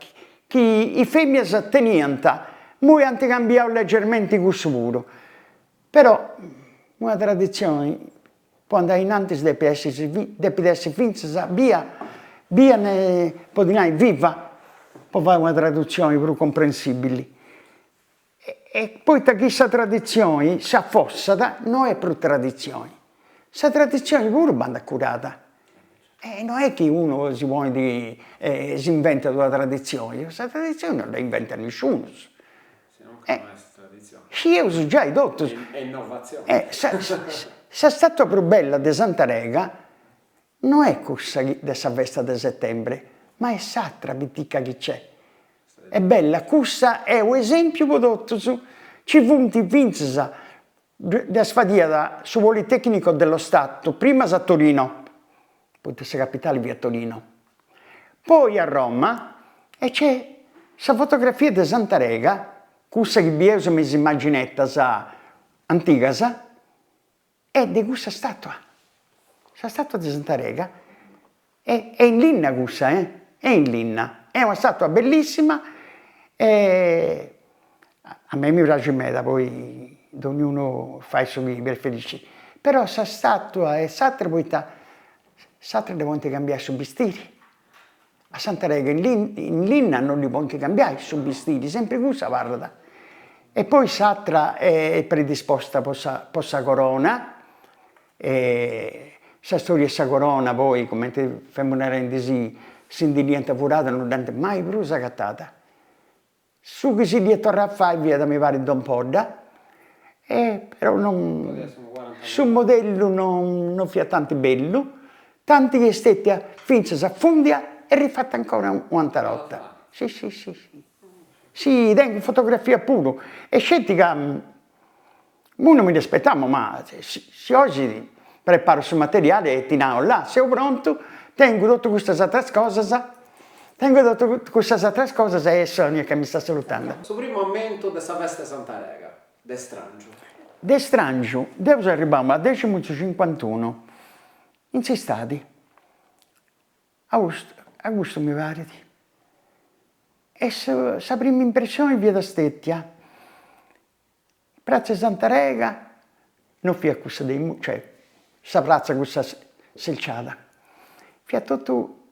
chi is femias teniant, immoi ant cambiau leggermenti cussu puru, però una traditzioni po andai innantis depit essi depit essi fintzas bia bia po ddi nai viva, po fai una tradutzioni prus comprensibili E poita chi sa traditzioni s'afossat no est prus traditzioni. Sa traditzioni puru bandat curada. E no est chi unu si ponit e s'inventat una traditzioni, sa traditzioni no dda inventat nisciunus. Scieus giai totus. Sa statua prus bella de Santa Rega no est cussa de sa festa de settembre, ma est s'atra pitica chi c'est Est bella, cussa est u' esempiu po totus, ci funt fintzas, ddas fadiat su Politecnico dello Stato, primas a Torino, poita sa capitali fiat Torino, poi a Roma, e c'est sa fotografia de Santa Rega, cussa chi bieus me is immaginettas antigas, Est de cussa statua, sa statua de Santa Rega est in linna cussa eh, est in linna, est una statua bellissima e a mei mi praxit meda, poi dognunu fait su chi preferiscit, però sa statua e s'atera poita s'atera ddi podint cambiai su bistiri A Santa Rega in linna non ddi podint cambiai su bistiri, sempri cussa abarrat. E poi s'atra est predisposta po sa po sa corona, e sa storia 'e sa corona poi, cumenti femu narendisì, si ndi dd'iant furada non dd'ant mai prus agatada. Su chi si dd'iat torrau a fai fiat mi parit Don Podda, e però non su modellu non non fiat tanti bellu, tanti chi est stetia finzas fundia e rifatta ancora u'atera 'orta. Si si si si. Si tengu fotografia puru, e sceti ca Immoi non mi dd'aspettamu, ma si 'olis preparu su materiali e ti nau, là, seu prontu, tengu totu custas ateras cosas, tengu totu custas ateras cosas e est Sonia ca mi sta salutando. Su primu ammentu de sa festa 'e Santa Rega, de strangiu. De strangiu, deu seu arribau a Deximu in su cincuantunu, in s'istadi, austu, agustu mi parit, e sa primu impressioni fiat stetia Pratza 'e Santa Rega non fiat cussa de imui, cioè sa pratza cussa selciada, fiat totu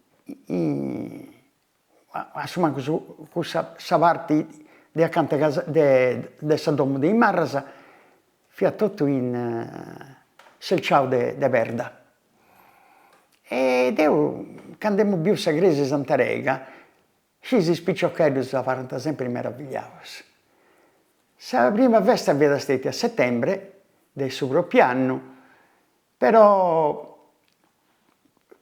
a su mancu su cussa sa parti de acanta casa de de sa domu de is Marras fiat totu in selciau de de perda. E deu candu emu biu sa cresia 'e Santa Rega Scis is piciocheddus abarrant sempri meravigliaus. Sa prima festa fiat stetia a settembre de su propriu annu, però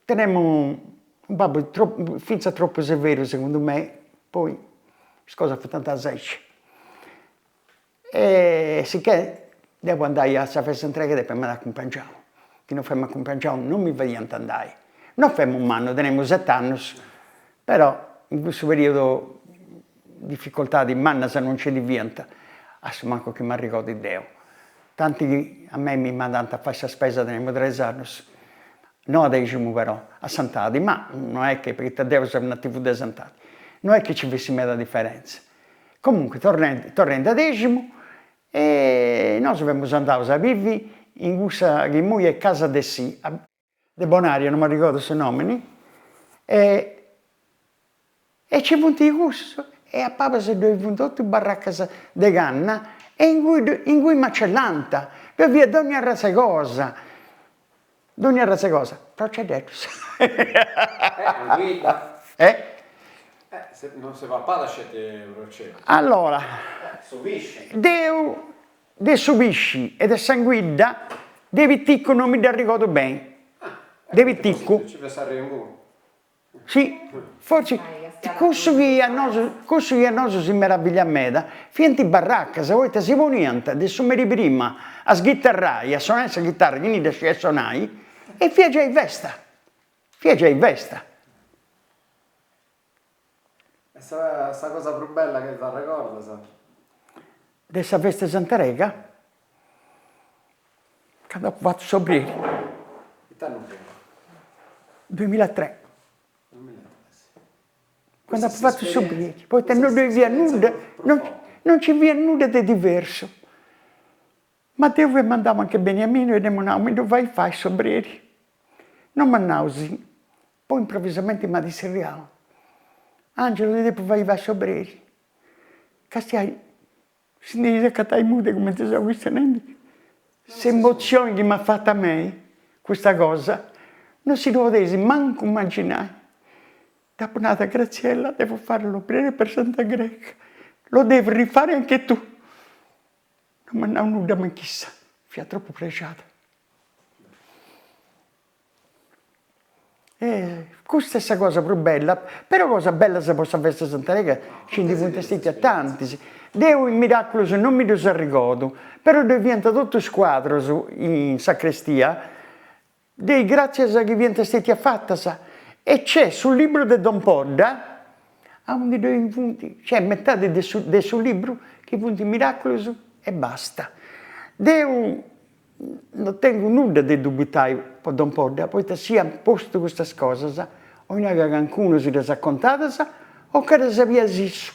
tenemu unu babbu tropu finzas tropu severu segundu mei, poi is cosas funt andadas aici. E sicchè deu po andai a sa festa 'e Santa Rega depia m'ai acumpangiau, chi non femu acumpangiau non mi fadiant andai. Non femu mannu, tenemu set'annus, però in cussu periodu dificoltadis mannas non nci ndi fiant, a su mancu chi m'arregordu deu. Tanti chi a mei mi mandant a fai sa spesa tenemu tres annus, no a Deximu però, a Santadi, ma no est chi, poita deu seu nativu de Santadi, no est chi nci fessit meda diferenza Comunque torrendi torrendi a Deximu e nosu femus andaus a bivi in cussa chi immoi est casa Dessì, de Bonaria, non m'arrigodu su nomini, e e nci funt cussus e a pabas ddoi funt totu is barracas de canna e ingui ingui macellant, ddoi fiat dònnia arratza 'e cosa, dònnia arratza 'e cosa, procededdus. Eh, anguidda. Eh? Eh, non si papat sceti proceddu. Allora. Su pisci. Deu de su pisci e de s'anguidda de piticu non mi dd'arrigodu beni, de piticu. Nci fiat s'arrengu. Si, fortzis cussu chi a nosu cussu chi a nosu si meravigliat meda fiant is barracas, poita si poniant de su merì prima a sghitarrai, a sonai sa ghitarra, chini dda scidiat sonai, e fiat giai festa, fiat giai festa. E sa sa cosa prus bella chi t'arregordas? De sa festa 'e Santa Rega? Candu apu fatu s'obrieri. Ita annu fiat? Duemilatres. Duemilatres. Candu apu fatu s'obrieri, poita non ddoi fiat nudda, non nci fiat nudda de diversu. Ma deu fia andau anche Beniaminu e dd'emu nau, mi ddu fais fai s'obrieri? Non m'at nau sì, poi improvvisamenti m'at tzerriau, Angelo ti depu fai fai s'obrieri. Castiai, si nd'eis acatai immoi de cumenti seu chistionendi, s'emotzioni chi m'at fatu a mei custa cosa non si ddu podeis mancu immaginai. Dd'apu nadu a Graziella, devo fare l'obriere per Santa Greca, lo devi rifare anche tu. Non m'at nau nudda manch'issa, fiat tropu prexada. E custa est sa cosa prus bella, però cosas bellas po sa festa 'e Santa Rega nci ndi funt stetias tantis. Deu is miraculus non mi ddus arregodu, però ddoi fiant totus cuadrus in sacrestia de is gratzias chi fiant stetias fatas e nc'est su libru de Don Podda aundi ddoi funt, nc'est metadi de su de su libru chi funt miraculus e basta. Deu no tengu nudda de dubitai po Don Podda, poita si at postu custas cosas, 'olit nai ca cancunu si ddas at contadas o ca ddas biiat issu.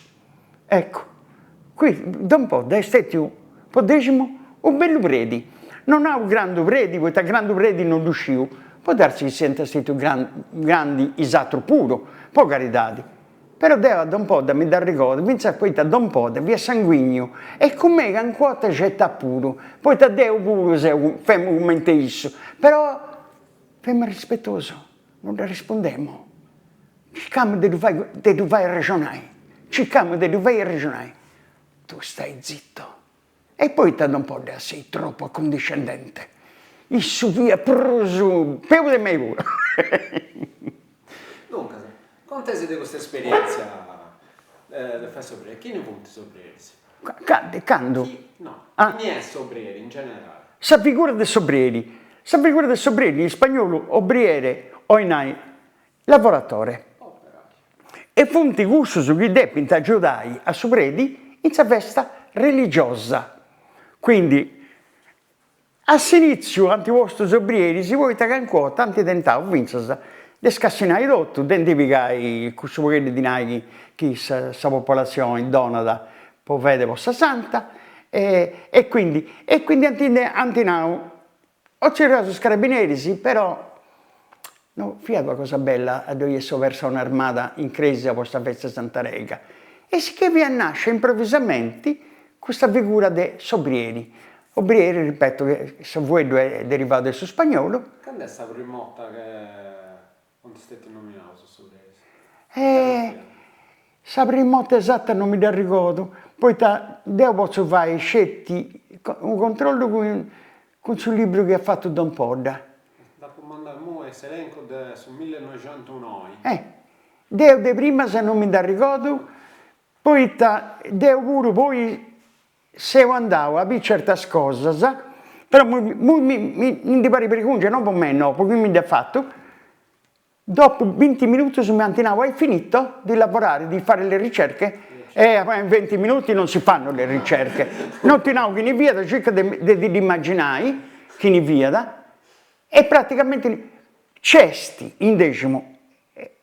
Eccu, qui Don Podda est stetiu po Deximu u' bellu predi, non nau grandu predi, poita grandu predi non ddu sciu, po darsi chi siant stetius grandi is atrus puru, po caridadi, però deu a Don Podda mi dd'arrigodu, fintzas poita Don Podda fiat sanguignu e cun mei calincuna 'orta certat puru, poita deu puru seu femu cumenti issu, però femu rispetosu, non dd'arrispundemu Circamu de ddu fai de ddu fai arrexonai, circamu de ddu fai arrexonai, tu stai zitto. E poita Don Podda sei troppo accondiscendente, issu fiat prus peus de mei puru. Duncas, contesi de custa esperièntzia de fai s'obrieri, chini funt is obrieris? Candu? Chi, no, chini est s'obrieri in generali? Sa figura de s'obrieri, sa figura de s'obrieri in ispagnolu obriere 'olit nai Lavoratore. E funt cussus chi depint agiudai a su predi in sa festa religiosa. Quindi a s'initziu ant postu is obrieris poita calincuna 'orta ant tentau fintzas de scassinai totu, de ndi pigai cussu pogheddu de dinai chi sa popolatzioni donat po fede po sa santa e quindi e quindi ant ant nau o tzerriaus is carabineris, però no fiat una cosa bella a ddoi essi una persona armada in cresia po sa festa 'e Santa Rega e si che fiat nascia improvvisamenti custa figura de s'obrieri. Obrieri, ripeto, che su fueddu est derivau de su spagnolu. Candu est sa primu 'orta che funt stetius nominaus is obrieris? Sa primu 'orta esatta non mi dd'arrigodu, poita deu potzu fai sceti unu controllu cun cun su libru chi at fatu Don Podda. Dd'apu mandau immoi, est s'elencu de su millenoixentunoi. Eh, deu de primas non mi nd'arrigodu, poita deu puru poi seu andau a biri certas cosas, però immoi mi ndi parit bregungia, non po mei no, po chini mi dd'at fatu, Dopo binti minutos mi ant nau hai finito di lavorare, di fare le ricerche? E in venti minuti non si fanno le ricerche. Non ti nau chini fiat, circa de de ti dd'immaginai chini fiat e praticamenti nc'est in Deximu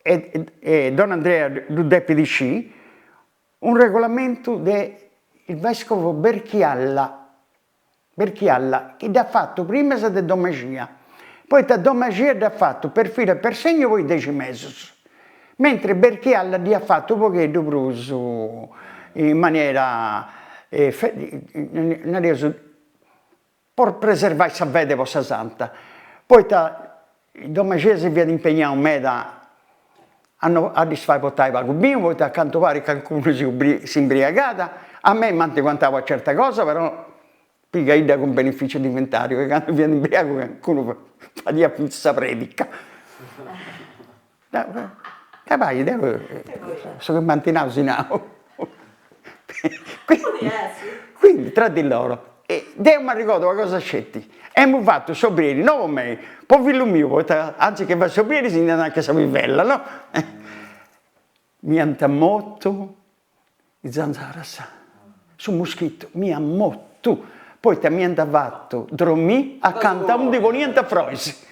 e e don Andrea ddu depit scì, unu regolamentu de il vescovo Berchialla. Berchialla, chi dd'at fatu primas de Don Maxia, poita Don Maxia dd'at fatu per filo e per segno po is dexi mesus, mentri Berchialla dd'iat fatu u' pogheddu prus in maniera, nareus, po preservai sa fede po sa santa, poita Don Maxia si fiat impegnau meda a no a ddis fai portai pagu binu, poita a cantu parit cancunu si imbriagat, a mei m'ant contau una certa cosa, però pigaidda cun beneficiu de inventariu, ca candu fiat imbriagu cancunu fadiat finzas sa predica. Cabai deu su chi m'ant nau si nau. Quindi tra di loro. Deu m'arrigodu una cosa sceti, emu fatu s'obrieri, no po mei, po fillu miu, poita anziché fai s'obrieri si ndi andat che sa pivella, no? M'iant motu is zanzaras, su muschitu, m'iat motu, poita m'iant fatu dromì acanta aundi poniant frois.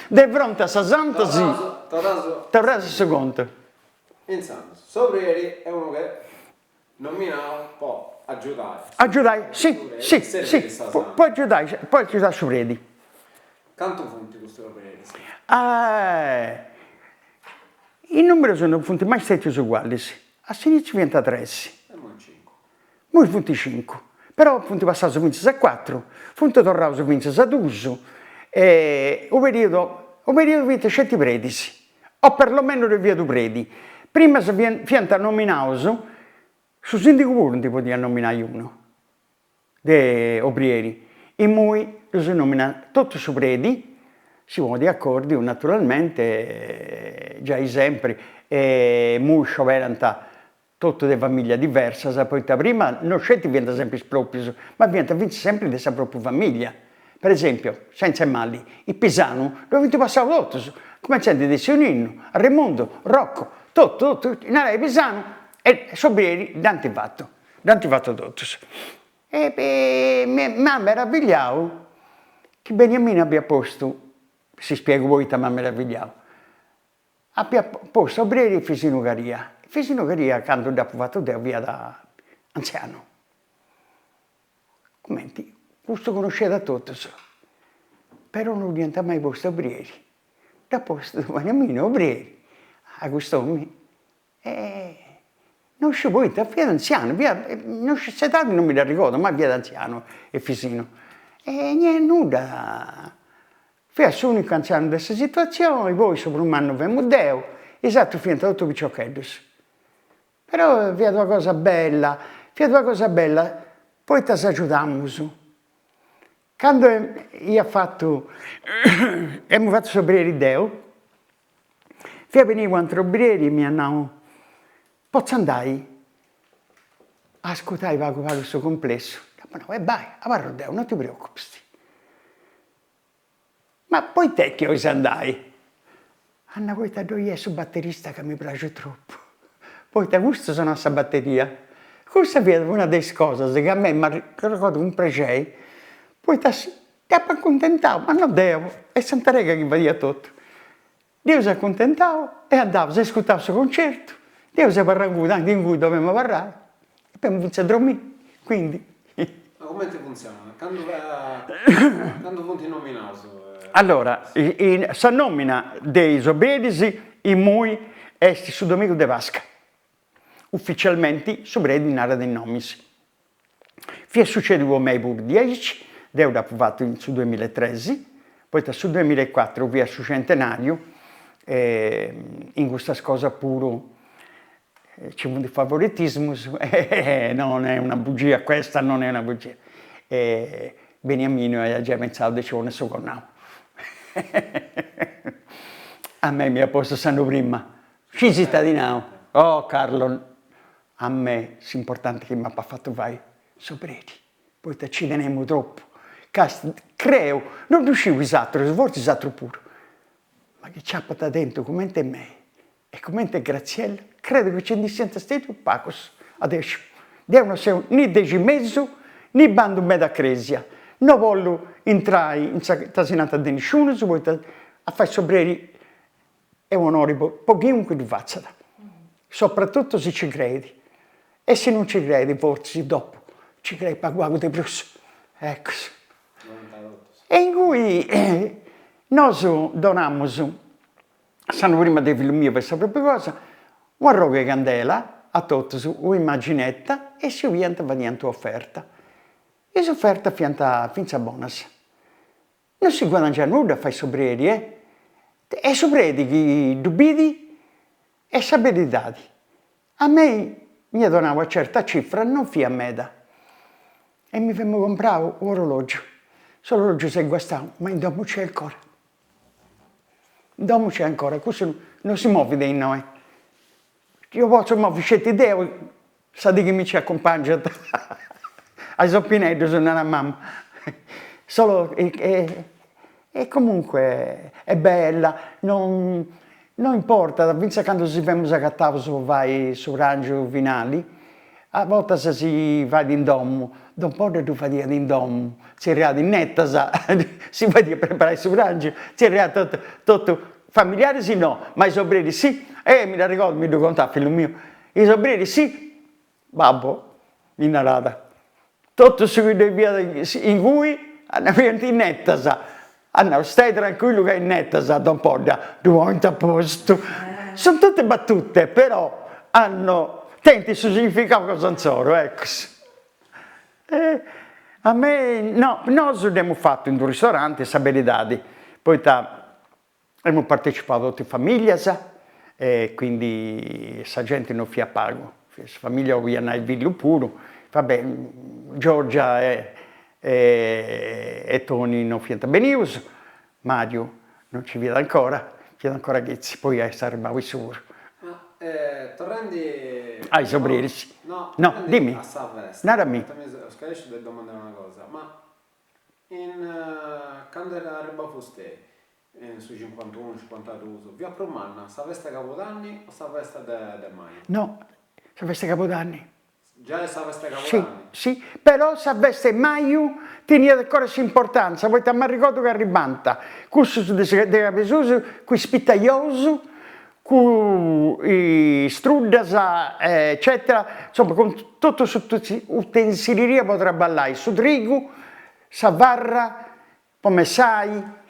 De fronte a sa santa si. Torraus a su contu. Intzandus, s'obrieri est unu chi nominau po agiudai. Agiudai, si, si, si, po agiudai, po agiudai su predi. Cantu funt custus obrieris? Is numerus non funt mai stetius ugualis, a s'initziu fiant tres. E immoi cincu. Immoi funt cincu, però funt passaus fintzas a cuatru, funt torraus fintzas a dus, e u' periodu, u' periodu fiant sceti predis, o perlomeno ddoi fiat u' predi. Primas fiant nominaus, su sindigu puru ndi podiat nominai unu de obrieri, immoi ddus nominat totu su predi, si ponit de acordiu naturalmente, giai sempri, e immoi scioberant totu de familias diversas, poita prima no sceti fiant sempri is proprius, ma fiant fintzas sempri de sa propriu familia. Per esempiu, sentza 'e mali, is Pisanu ddu ant passau totus, cumentzendi de tziu Ninu, Arremundu, Rocco, totu, totu, narai Pisanu e s'obrieri dd'ant fatu, dd'ant fatu totus. E m'at meravigliau chi Beniaminu abiat postu, si spiegu poita m'at meravigliau, Apiat postu obrieri Efisinu Caria. Efisinu Caria candu dd'apu fatu deu fiat antzianu. Cumenti, custu connosciat a totus, però no dd'iant mai postu obrieri. Dd'at postu Beniaminu obrieri a cust'omini e no sciu poita, fiat antzianu, fiat, no sciu s'edadi non mi dd'arrigodu, ma fiat antzianu Efisinu. E niente nudda Fiat s'unicu antzianu de sa situatzioni, poi su prus mannu femu deu, is atrus fiant totu piciocheddus. Però fiat una cosa bella, fiat una cosa bella poita s'agiudamus. Candu ia fatu, emu fatu s'obrieri deu, fiat beniu u' atru obrieri e m'iat nau, potzu andai a ascurtai pagu pagu su cumplessu? Dd'apu nau, e bai, abarru deu, non ti preocupis. Ma poita chi 'olis andai? At nau poita ddoi est su baterista ca mi praxit tropu, poita custu sonat sa bateria. Custa fiat una de is cosas chi a mei m'arregodu cun prexei, poita dd'apu acuntentau, ma no deu, est Santa Arega chi fadiat totu. Dd'eus acuntentau e andaus a ascurtai su concertu, deu seu abarrau ingui, tanti ingui dovemu abarrai, e poi emu finzas a dromì, quindi. Ma cumenti funtzionat? Candu candu funt nominaus? Allora, sa nomina de is obrieris immoi est su dominigu de Pasca, uficialmenti su predi narat is nomis. Fiat sucediu po mei puru diaici, deu dd'apu fatu in su duemillaetresi, poita su duemillaecuatru fiat su centenariu e in custas cosas puru nci funt favoritismus e non è una bugia questa non è una bugia e Beniaminu aiat giai pentzau de nci ponni su connau. A mei m'iat postu s'annu prima, scis ita ti nau, oh Carlo A mei s'importanti chi m'apat fatu fai su predi, poita ci tenemu tropu, ca creu, no ddu sciu is atrus, fortzis is atrus puru, ma chi ci apant tentu cumenti mei e cumenti Graziella, credu chi ci ndi siant stetius pagus adesso. Deu no seu ni deximesu, ni bandu meda a cresia, no bollu intrai in sa tasinanta de nisciunus, poita a fai s'obreri Est un'onori po chiunque ddu fatzat, soprattutto si ci creit, e si non ci creit fortzis dopu. Nci creit pagu pagu de prus, ecus. E ingui nosu donamus, s'annu prima de fillu miu fait sa propriu cosa, u' arrogu 'e candela a totus, u'immaginetta e si 'oliant fadiant u'oferta. Is ofertas fiant finzas bonas. Non si guadangiat nudda a fai s'obreri, eh! E su predi chi ddu bidi est sa beridadi. A mei m'iat donau una certa cifra, non fiat meda, e mi femu comprau u' orologiu. S'orologiu s'est guastau, ma in domu c'est ancora. In domu c'est ancora, cussu non si movit de innoi. Ddu potzu movi sceti deu Sa dì chi mi nci acumpangiant a is opineddus, narat mama, solo e comunque est bella, non non importat, finzas candu si femus agataus po fai su prangiu finali, a bortas si fait in domu, don Podda ddu fadiat in domu, zerriat is netas, si fadiat preparai su prangiu, zerriat totu totu, familiaris no, ma is obreris si, e mi dd'arregordu, mi ddu contat fillu miu, Is obreris si, babbu mi narat, totu su chi ddoi fiat ingui fiant is netas, at nau, stai trancuillu ca is netas, don Podda, ddu ponint a postu. Sunt totu battute, però hanno, tenint su significau cosa insoru, ecus. A mei, no, nosu dd'emus fatu in d'u ristoranti, sa beridadi, poita Emus partecipau totu is familias e quindi sa genti non fiat pagu, sa familia 'oliat nai fillu puru, va bè, Giorgia e e Toni non fiant benius, Mariu non nci fiat ancora, fiat ancora chitzi, poi est arribau issu puru. Ma torrendi A is obreris. No, No, dimmi, a sa festa, narami. poita mi seu scaresciu de domandai una cosa, ma in candu est arribau fustei In su cincuantunu, cincuantaduus, fiat prus manna sa festa 'e Cabudanni o sa festa de de maju? No, sa festa 'e Cabudanni. Giai sa festa 'e Cabudanni? Si, si, però sa festa 'e maju teniat ancora s'importanza, poita m'arrigodu ca arribant cussus de de Cabesusu cun is pitaious, cun is truddas eccetera, insoma cun totu s'utensileria po traballai, su trigu, sa farra po messai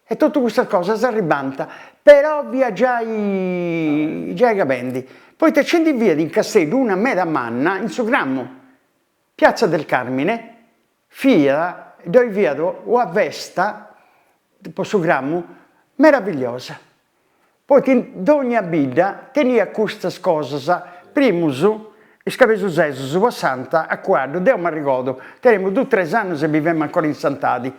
e totu custas cosas arribant, però fiat giai giai cabendi, poita nci ndi fiat in Casteddu una meda manna in su Cramu, Piazza del Carmine, fiat, ddoi fiat una festa po su Cramu meravigliosa, Poita in dogna bidda teniat custas cosas, primus is cabesusesus passant a cuaddu, deu m'arrigodu, tenemus dus tres annus e bivemu ancora in Santadi,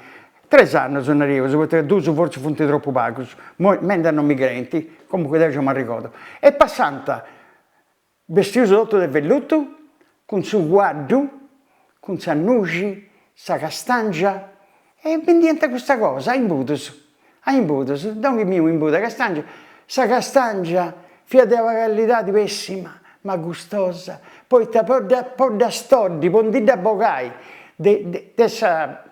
tres annus nareus, poita dus fortzis funt tropu pagus, meda non mi creint, comunque deu giai m'arrigodu, e passant Bestius totu de vellutu, cun su cuaddu, cun sa nuxi, sa castangia, e bendiant custa cosa a imbudus, a imbudus, donghimi u' imbudu 'e castangia, sa castangia fiat de una callidadi pessima, ma gustosa, poita po dda po dda stoddi, po ndi dda bogai de de sa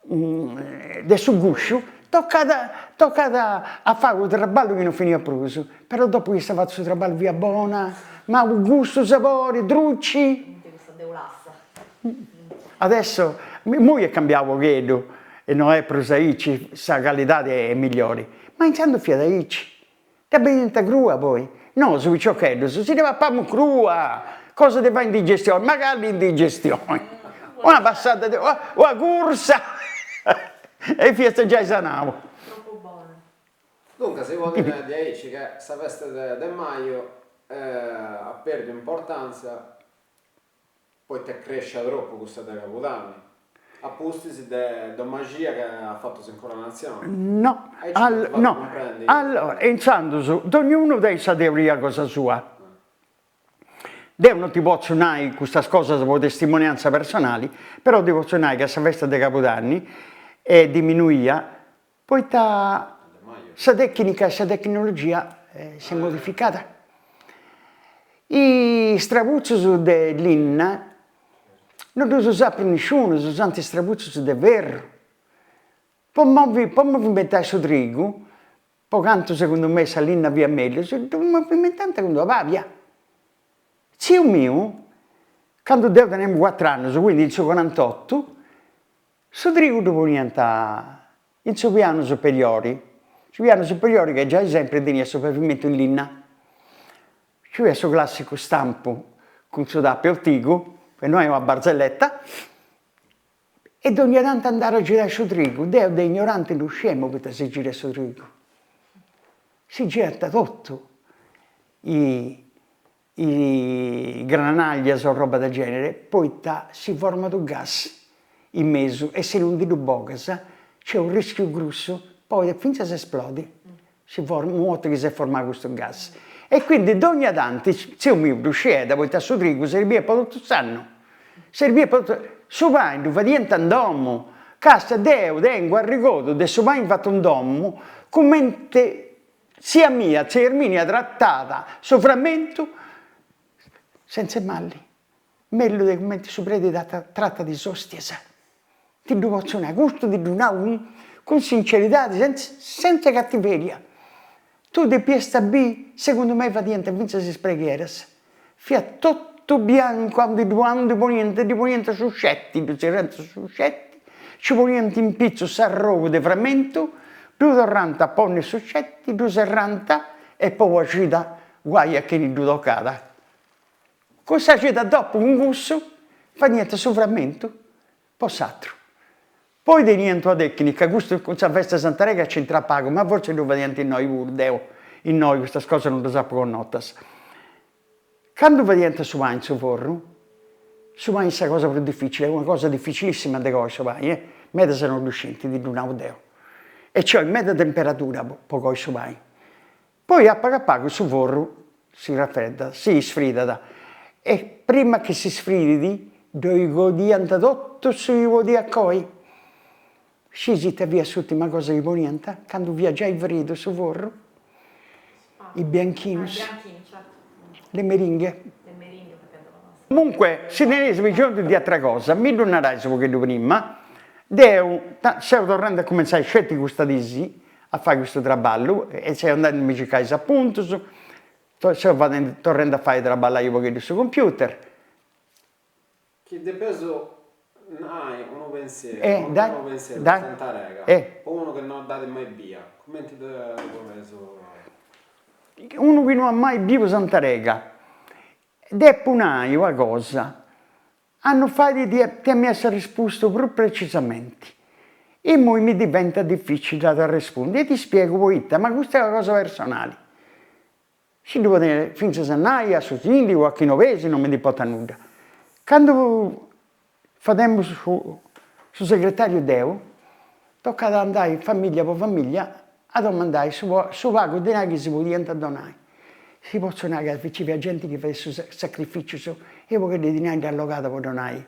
de su gusciu, tocat tocat a fai unu traballu chi non finiat prus, però dopu chi s'est fatu su traballu fiat bona, ma unu gustu, sabori, druci. Adesso, immoi est cambiau u' pogheddu e no est prus aici, sa calidadi est migliori, ma intzandus fiat aici Dda bendiant crua poi. Nosu piciocheddus si dda papamus crua, cosa de fai indigestioni, ma cali indigestioni, una passada de, una cursa e fiast giai sanau. Tropu bona. Duncas si podit nai diaici ca sa festa de maju at perdiu importantzia Poita est crescia tropu cussa de Cabudanni, a pustis de Don Maxia chi at fatu s'incoronatzioni. No, no, allora, intzandus, dognunu tenit sa teoria cosa sua. Deu non ti potzu nai custas cosas po testimoniantza personali, però ti potzu nai ca sa festa de Cabudanni est diminuia poita sa tecnica e sa tecnologia s'est modificada. Is trabutzus de linna no ddus usat prus nisciunus, usant is trabutzus de ferru. Po movi po movimentai su trigu, po cantu segundu mei sa linna fiat mellus, ddu movimentant cun d'una pabia. Tziu miu. Candu deu tenemu cuatr'annus, quindi in su corantotu, su trigu ddu poniant in su pianu superiori, su pianu superiori che giai sempri teniat su pavimentu in linna, nci fiat su classicu stampu cun su tappu 'e ortigu, e no est una barzelletta, E dogna tantu andàt a girai su trigu, deu de ignoranti no sciemu poita si girat su trigu. Si girant totu i granaglias o roba del genere, poita si format u gas in mesu e si non ndi ddu bogas nc'est u rischiu grussu, podit finzas esplodi, si format, u' 'orta chi s'est formau custu gas. E quindi dogna tanti, tziu miu ddu sciet, poita su trigu serbiat po totu s'annu, serbiat po totu, su pani ddu fadiant in domu, castia deu tengu arregodu de su pani fatu in domu cumenti tzia mia, tzia Erminia tratat su framentu sentz'e malli, mellus de cumenti su predi tratat is ostias, ti ddu potzu nai, custu ti ddu nau cun sinceridadi, senza senza cattiveria. Tui depiast biri, segundu mei fadiant finzas is preghieras, fiat totu biancu aundi ddu aundi poniant, ddi poniant su sceti, ddu zerriant su sceti, nci poniant in pitzus s'arrogu de framentu, ddu torrant a ponni su sceti, ddu serrant e po una cida guai a chini ddu tocat. Cussa cida dopu cun cussu fadiant su framentu po s'atru. Poi teniant una tecnica, custu cun sa festa 'e Santa Rega c'intrat pagu, ma fortzis ddu fadiant innoi puru, deu innoi custas cosas non ddas apu connotas. Candu fadiant su pani in su forru, su pani est sa cosa prus dificili, est una cosa dificilissima de coi su pani, eh, medas non ddu scint, ti ddu nau deu, e nci 'olit meda temperadura po coi su pani. Poi a pagu a pagu su forru si raffreddat, si isfridat e prima chi si sfridit ddoi codiant totu su chi podiat coi. Scis ita fiat s'urtima cosa chi poniant candu fiat giai fridu su forru? I bianchinus, le meringhe. Comunque, si teneis bisongiu di atra cosa, mi ddu narais u' pogheddu prima, deu seu torrendi a cumenzai sceti custa dì a fai custu traballu e seu andendi a mi circai is apuntus, seu fadendi torrendi a fai traballai u' pogheddu su computer. Chi depeus nai unu pensieri, unu pensieri de Santa Rega, po unu chi no dd'at mai bia, cumenti ddu podeus. Unu chi no at mai biu Santa Rega, depu nai una cosa, Annus fait tia mi essi arrespustu prus precisamenti. Immoi mi diventat dificili a t'arrespundi e ti spiegu poita, ma custa est una cosa personali. Si ddu podit fintzas nai a su sindigu o a chi no besi, non mi ndi importat nudda. Candu fademu su su segretariu deu, tocat a andai familia po familia a domandai su su pagu dinai chi si podiant donai. Si potzu nai ca nci fiat genti chi fadiat su sacrificius e unu pagheddu de dinai nd'allogàt po donai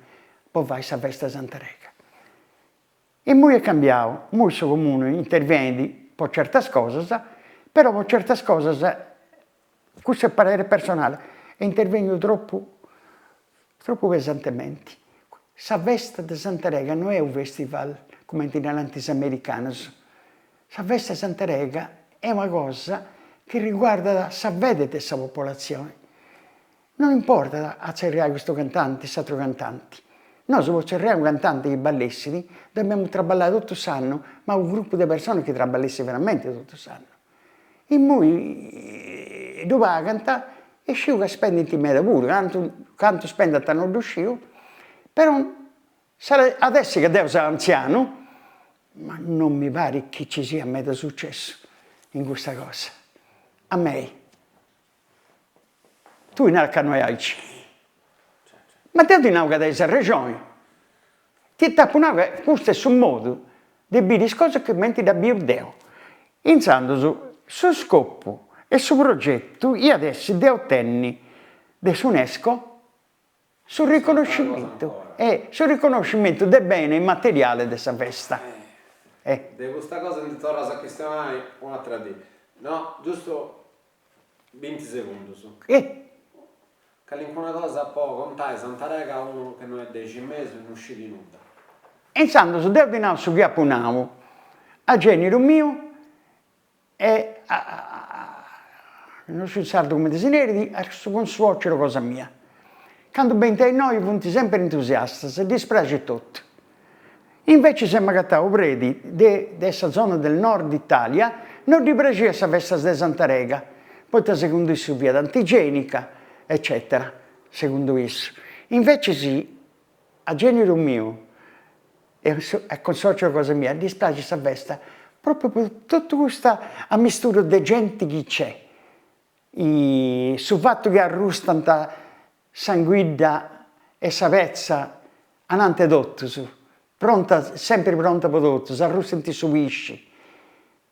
po fai sa festa 'e Santa Rega. Immoi est cambiau, immoi su comunu intervenit po certas cosas, però po certas cosas, custu est parere personale, est intervenniu tropu tropu pesantementi. Sa festa de Santa Rega no est u' festival, cumenti narant is americanus, Sa festa 'e Santa Rega est una cosa chi riguardat sa fede de sa popolatzione. Non importat a tzerriai custu cantanti, s'atru cantanti. Nosu po tzerriai unu cantanti chi ballessit dobiamus traballai totu s'annu, ma unu grupu de personas chi traballessit veramenti totu s'annu. Immoi ddu pagant e sciu ca spendint meda puru, cantu cantu spendant non ddu sciu, però At essi ca deu seu antzianu, ma non mi parit chi ci siat meda sucessu in custa cosa. A mei. Tui naras ca no est aici. Ma deu ti nau ca tenis arrexoni. Ti t'apu nau ca custu est su modu de biri is cosas cumenti ddas biu deu. Intzandus su scopu e su progetu iat essi de otenni de s'Unesco Su riconoscimentu e su riconoscimentu de bene immateriale de sa festa. Eh. De custa cosa ndi torras a chistionai un'atra dì. No, giustu binti segundus. Eh. Calincuna cosa po contai Santa Rega a unu chi no est de Ximesu e no scit nudda. E intzandus deu ti nau su chi apu nau a geniru miu E a, no sciu in sardu cumenti si nerit, a su consuocero cosa mia. Candu benint a innoi funt sempri entusiastas e ddis praxit totu. Invecis emu agatau u' predi de de sa zona del nord Italia, no ddi praxiat sa festa de Sant'Arega, poita segundu issu fiat antigienica, eccetera, segundu issu. Invecis a generu miu e a consorcio cosa mia ddis praxit sa festa propriu po totu custa amisturu de genti chi c'est Su fatu chi arrustant s'anguidda e sa petza ananti 'e totus, pronta, sempri pronta po totus, arrustint su pisci,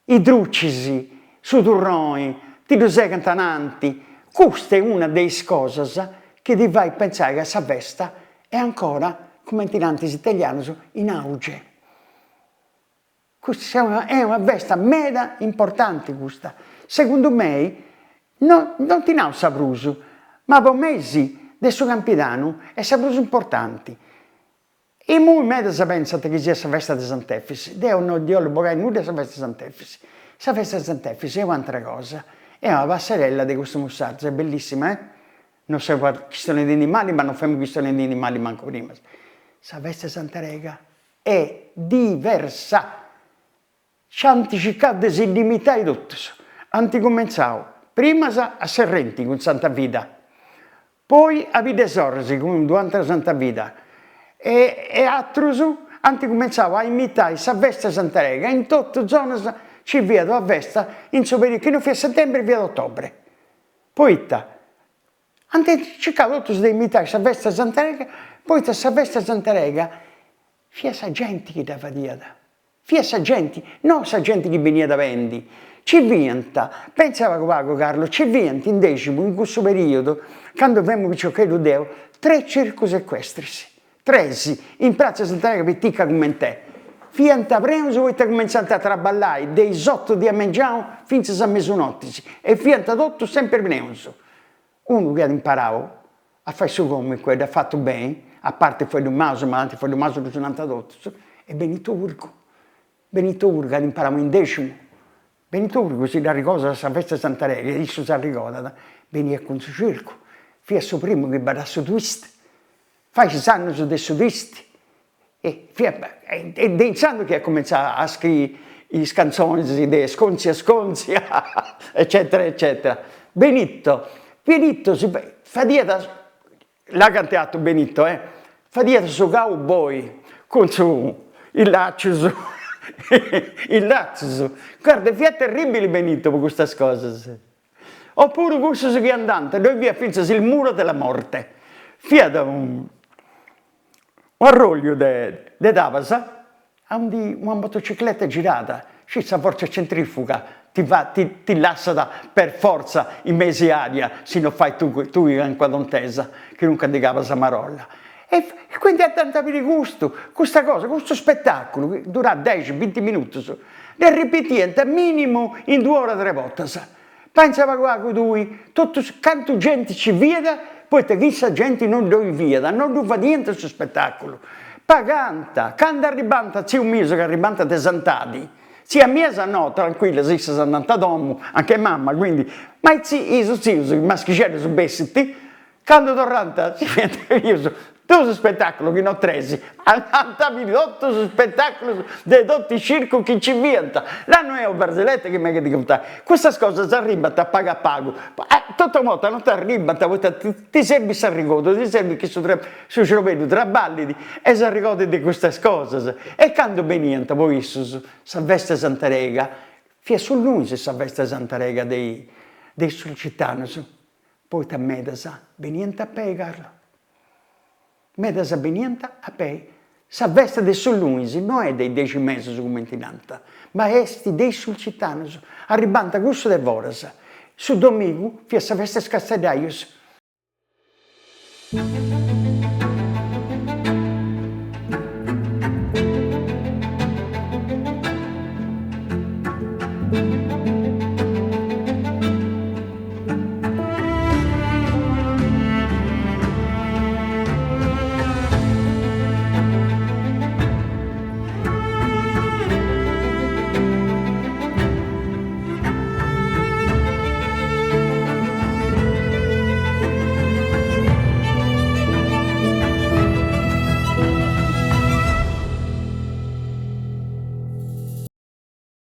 i drucis, su turroni, ti ddu segant ananti, custa est una de is cosas chi ti fait pentzai ca sa festa est ancora, cumenti nant is italianus, in auge. Custa est una festa meda importanti custa, segundu mei, no non ti nau sa prus, ma po mei sì, de su Campidanu est sa prus importanti. Imui medas pensant chi siat sa festa de Sant'Efis, deu no ndi 'ollu bogai nudda a sa festa de Sant'Efis, sa festa de Sant'Efis est u'atera cosa, est una passerella de costumus sardus, est bellissima eh, no seu chistionendindi mali ma no femu chistionendindi mali mancu prima, sa festa de Sant'Arega Est diversa. Nc'ant circau de si dd'imitai totus. Ant cumentzau primas a Serrenti cun Santa Vida, poi a Bidd'e Sorris cun d'u'atera Santa Vida e e atrus ant cumentzau a imitai sa festa 'e Sant'Arega in totu zonas nci fiat una festa in su periodu chi no fiat settembre fiat ottobre. Poita Ant circau totus de imitai sa festa 'e Sant'Arega, poita sa festa 'e Sant'Arega fiat sa genti chi dda fadiat, fiat sa genti, no sa genti chi beniat a bendi. Nci fiant, pentza pagu pagu Carlo, nci fiant in Deximu in cussu periodu, candu femu piciocheddu deu, tres circus equestris, tres, in pratza Sant'Arega pitica cument'est, fiant prenus poita cumentzant a traballai de is otu de a mengianu fintzas a mesunotis e fiant totus sempri prenus. Unu chi at imparau a fai su comicu e dd'at fatu beni, a parti Fueddus Maus, ma tanti Fueddus Maus ddus nant totus, est Benito Urgu. Benito Urgu at imparau in Deximu. Benito Urgu si dd'arrigodat sa festa 'e Sant'Arega, issu s'arrigodat, beniat cun su circu, fiat su primu chi baddat su twist, fait is annus de su twist E fiat e de intzandus chi at cumentzau a scriri is cantzonis de Scontzia scontzia eccetera eccetera. Benito, Benito si fadiat, là cantu est artu Benito eh, fadiat su cow boy cun su is lacius is latzus, guarda fiat terribili Benito po custas cosas. Opuru cussus chi andant, ddoi fiat fintzas il muro della morte, fiat u arrolliu de de tabas aundi una motocicletta girat, sciis sa forza centrifuga ti fa ti ti lassat per forza in mesu aria si no fai tui tui calincuna tontesa chi nunca ndi cabas a marolla. E quindi andant a biri custu, custa cosa, custu spettaculu chi durat dexi binti minutus, dd'arrepitiant minimu in duas oras tres bortas. Pentza pagu pagu tui, totu cantu genti nci fiat, poita chi sa genti non ddoi fiat, non ddu fadiant su spettaculu. Pagant, candu arribant tzius mius chi arribant de Santadi, tzias mias no, tranquillas, issas andant a domu, anche mama, quindi, ma is tzius, is maschixeddus bessint, Candu torrant si fiant bius duus spetàculus chi no tres, andant a biri totus is spetàculus de totu is circus chi nci fiant. Là no est una barzelletta chi megu de contai, custas cosas arribant a pagu a pagu, totu a una 'orta non t'arribant poita ti serbit s'arrigodu, ti serbit chi su su ciorbeddu traballit e s'arrigodit de custas cosas. E candu beniant po issus sa festa 'e Sant'Arega, fiat su lunis sa festa 'e Sant'Arega de is sulcitanus Poita medas beniant a pei, Carlo. Medas beniant a pei. Sa festa de su lunis no est de is deximesus cumenti nant, ma est de is sulcitanus, arribant cussus de foras. Su domigu fiat sa festa 'e is casteddaius.